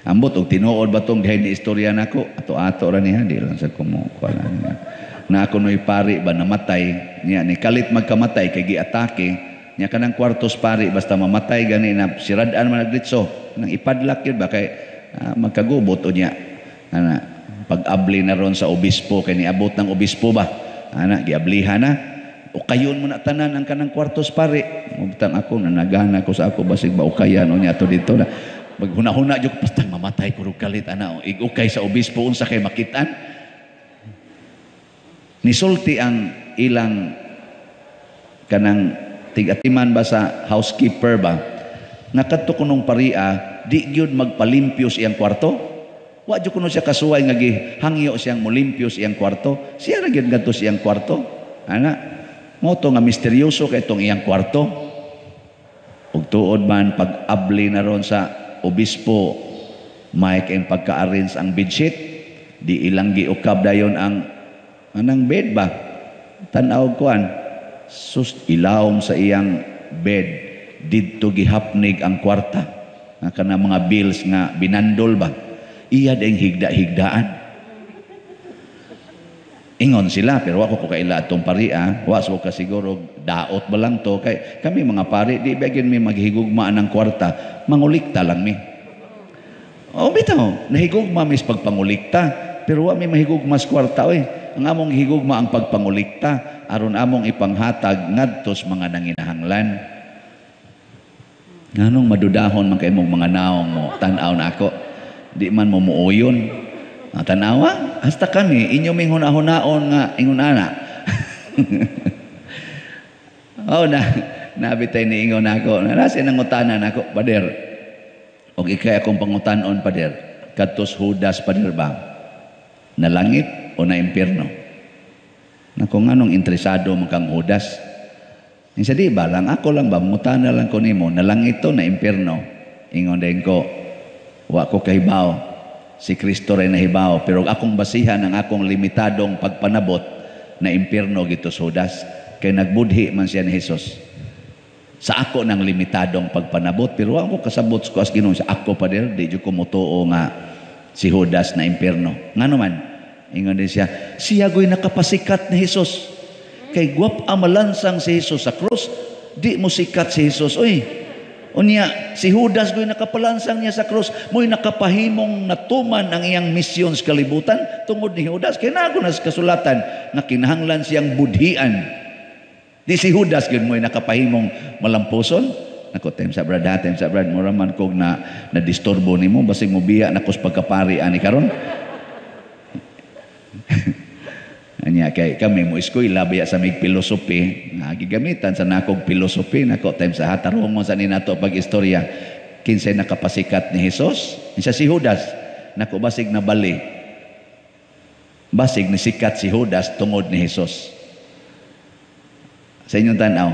Ambot og tinuod ba tong dihay ni istorya nako, ato-ato ra niya, di lang sa kumo kuan niya. Na ako noy pari ba namatay niya ni kalit magkamatay kay giatake niya kanang kwartos pari, basta mamatay gani na sirad-an man nagditso nang ipadlak yun ba kay magkagubot o niya ana pag-abli na ron sa obispo kay niabot ng obispo ba ana giablihan na ukayon mo na tanan ang kanang kwartos pari. Mubtang ako nanagana ko sa ako basig ba ukayan o niya ato dito na maghuna-huna jud basta mamatay ko kalit ana igukay sa obispo unsa kay makitan. Nisulti ang ilang kanang tig-atiman ba sa housekeeper ba nga kadto kunong paria di gyud magpalimpyo iyang kwarto. Wa jud kuno siya kasuway nga gihangyo siyang molimpyo iyang kwarto. Siya ra gyud ngadto sa iyang kwarto ana. Mo to nga misteryoso kay itong iyang kwarto. Ug tuod man pag-abli na ron sa obispo, may kayong pagka-arrange ang bedsheet, di ilang giukab dayon ang anang bed ba? Tan-aw kuan, sus ilawom sa iyang bed, didto gihapnig ang kwarta. Nga kana mga bills nga binandol ba? Iya ding higda-higdaan. Ingon sila, pero ako ko kaila atong pari ah. Wa so ka siguro daot ba lang to kay kami mga pari di ba gyud mi maghigugma ng kwarta, mangulikta lang mi. Oh, bitaw, nahigugma mis pagpangulikta, pero wa mi mahigugma sa kwarta oy. Ang among higugma ang pagpangulikta aron among ipanghatag ngadto sa mga nanginahanglan. Nganong madudahon man kay mong mga naong mo, tan-aw na ako. Di man mo muoyon. Ah, tanawa, hasta kami, inyo ming huna-hunaon nga, ingon ana. Oh, na, nabitay ni ingon ako. Nasa nangutanan ako, pader. Og ikay akong pangutanon, pader. Katos Judas, pader ba? Na langit o na impierno? Nako, nganong interesado man kang Judas? Insa di ba lang, ako lang ba, mangutana lang ko nimo, na langit to, na impierno? Ingon din ko, wa ko kahibaw. Si Kristo rin nahibaw. Pero akong basihan ang akong limitadong pagpanabot na impierno gito Judas. Kay nagbudhi man siya ni Jesus. Sa ako ng limitadong pagpanabot. Pero ako kasabot ko as Ginoo sa ako pa dir, di jud ko motuo nga si Judas na impierno. Ngano man? Ingon din siya, siya go'y nakapasikat ni Jesus. Kay gwap ang malansang si Jesus sa krus, di mo sikat si Jesus. Uy, unya, si Judas go'y nakapalansang niya sa krus, mo'y nakapahimong natuman ang iyang misyon sa kalibutan tungod ni Judas. Kaya nago na sa kasulatan nga kinahanglan siyang budhian. Di si Judas gyud mo'y nakapahimong malampuson. Nako, time sa brad, ha, time sa brad, mura man kog na nadisturbo nimo, basig mo biya na kus pagkapari ani karon. Anya kay kami mo eskwela biya sa mig philosophy, nga gigamitan sa nakog philosophy. Nako, time sa hatarungon sa ninato pag istorya, kinsay nakapasikat ni Jesus? Isa si Judas. Nako, basig na bali. Basig ni sikat si Judas tungod ni Jesus. Sa inyong tan-aw,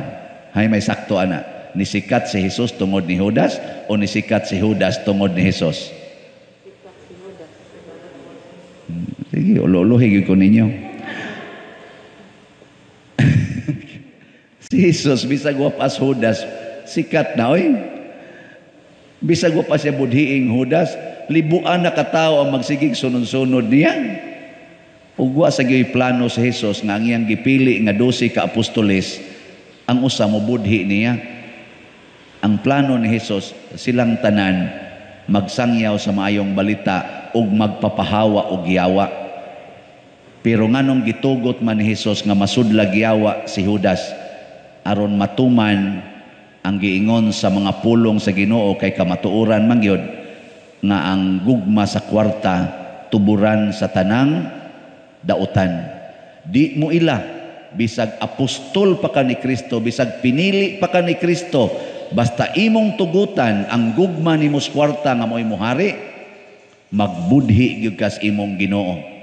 hay may sakto ana, nisikat si Jesus tungod ni Judas o nisikat si Judas tungod ni Jesus? Sige, ulo-ulohi gyud ko ninyo. Si Jesus, bisag wa pa Judas, sikat na oy. Bisag wa pa siya budhiing Judas, libuan na katao ang magsigig sunod-sunod niya. Ug wa sa gyoy plano si Jesus nga ang iyang gipili nga 12 ka apostoles ang usa mo budhi niya. Ang plano ni Jesus, silang tanan magsangyaw sa maayong balita ug magpapahawa og yawa. Pero nganong gitugot man ni Jesus nga masudlag yawa si Judas aron matuman ang giingon sa mga pulong sa Ginoo kay kamatuoran man gyud nga ang gugma sa kwarta tuburan sa tanang dautan. Di mo ila bisag apostol pa ka ni Kristo, bisag pinili pa ka ni Kristo, basta imong tugutan ang gugma nimo sa kwarta nga mo'y muhari, magbudhi gyud kas imong Ginoo.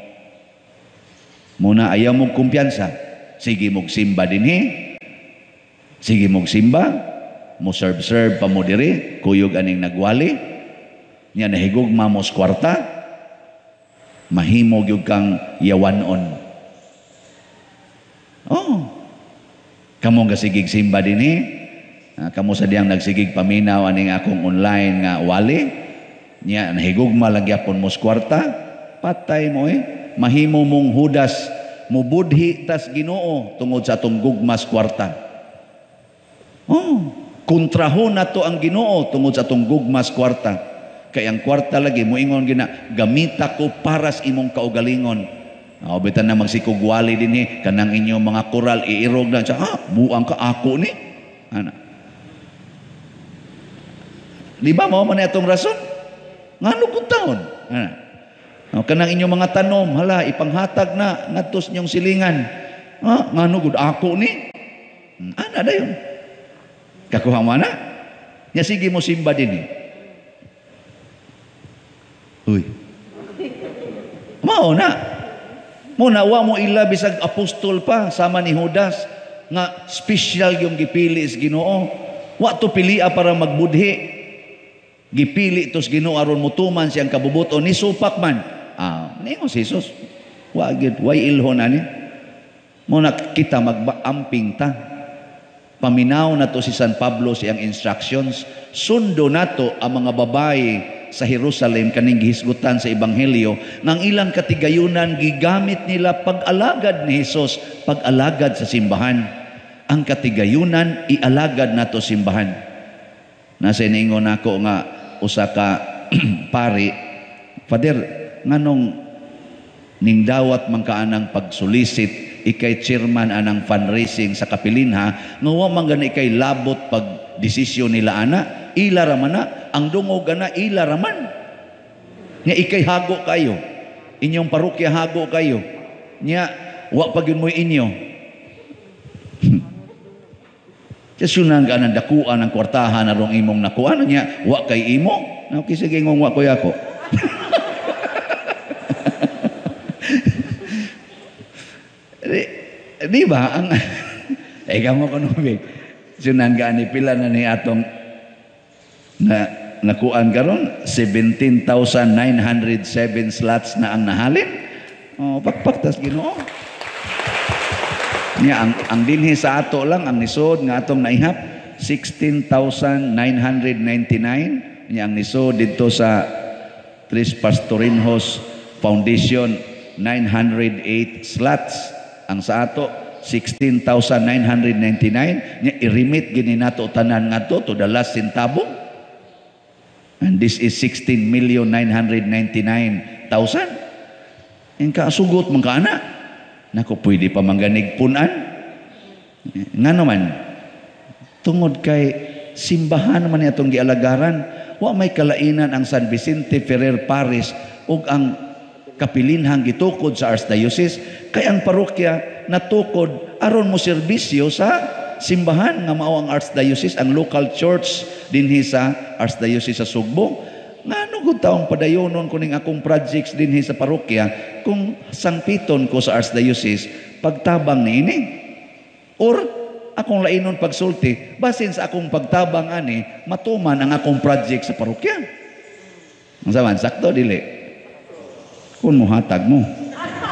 Muna ayaw mong kumpiyansa, sige mong simba dinhi, sige mong simba, mo serve-serve pa mo diri, kuyog aning nagwali, niya nahigugma mo sa kwarta, mahimo gyud kang yawanon. Oh, kamo nga sigig simba dinhi, kamo sa diyang nagsigig paminaw aning akong online nga wali, niya nahigugma lang gyapon mo sa kwarta, patay mo eh. Mahimo mong Judas, mubudhi tas Ginoo tungod sa atong gugma sa kwarta. Oh, kontrahon nato ang Ginoo tungod sa atong gugma sa kwarta. Kay ang kwarta lagi moingon gina, gamita ko para sa imong kaugalingon. Oh, bitan na magsikugwali dinhi kanang inyong mga koral iirog na siya, ah, buang ka ako ni. Ana. Di ba mao man atong rason? Ngano kun taon? Ana. Oh, kanang inyong mga tanom, hala, ipanghatag na ngadto sa inyong silingan. Ah, ngano gud ako ni? Ana dayon. Kakuha mo na? Nya sige mo simba dinhi. Uy. Mao na. Muna wa mo ila bisag apostol pa sama ni Judas nga special yung gipili sa Ginoo. Wa to pilia para magbudhi. Gipili to sa Ginoo aron motuman siyang kabubuton ni supak man. Ah, ningon si Jesus. Wa gyud, way ilhon ani. Muna kita magbaamping ta. Paminaw na to si San Pablo siyang instructions. Sundo nato ang mga babae sa Jerusalem kaning gihisgutan sa Ebanghelyo nga ang ilang katigayunan gigamit nila pag-alagad ni Hesus, pag-alagad sa simbahan. Ang katigayunan ialagad nato simbahan. Nasa iningon nako nga usa ka pari, "Father, nganong ningdawat man ka anang pagsulisit, ikay chairman anang fundraising sa kapilinha, nga wa man gani ikay labot pag desisyon nila ana, ila ra man na, ang dungog ana ila ra man. Nya ikay hago kayo, inyong parokya hago kayo. Nya wa pa gyud mo'y inyo." Kasunan ka ng dakuan ng kwartahan arong imong nakuan niya, wa kay imo. Okay, sige ngong wa koy ako. Di ba? Ang eh kamo kuno big. Sunan ka ni pila na ni atong na nakuan karon 17,907 slots na ang nahalin. Oh, pakpak tas Ginoo. Nya ang dinhi sa ato lang ang nisod nga atong naihap 16,999. Nya ang nisod didto sa Tres Pastorinhos Foundation 908 slots. Ang sa ato 16,999. Nya i-remit gini nato tanan ngadto to the last centavo. And this is 16,999,000. Ang kaasugot man ka ana. Nako, pwede pa mangganig punan. Ngano man, tungod kay simbahan man ni atong gialagaran, wa may kalainan ang San Vicente Ferrer Parish ug ang kapilinhang gitukod sa Archdiocese, kay ang parokya natukod aron mo serbisyo sa simbahan nga mao ang Archdiocese, ang local church dinhi sa Archdiocese sa Sugbo. Ngano gud taong padayonon ko ning akong projects dinhi sa parokya kung sangpiton ko sa Archdiocese pagtabang niini? Or akong lainon pagsulti, basin sa akong pagtabang ani matuman ang akong project sa parokya. Ang saman, sakto dili? Kung muhatag mo.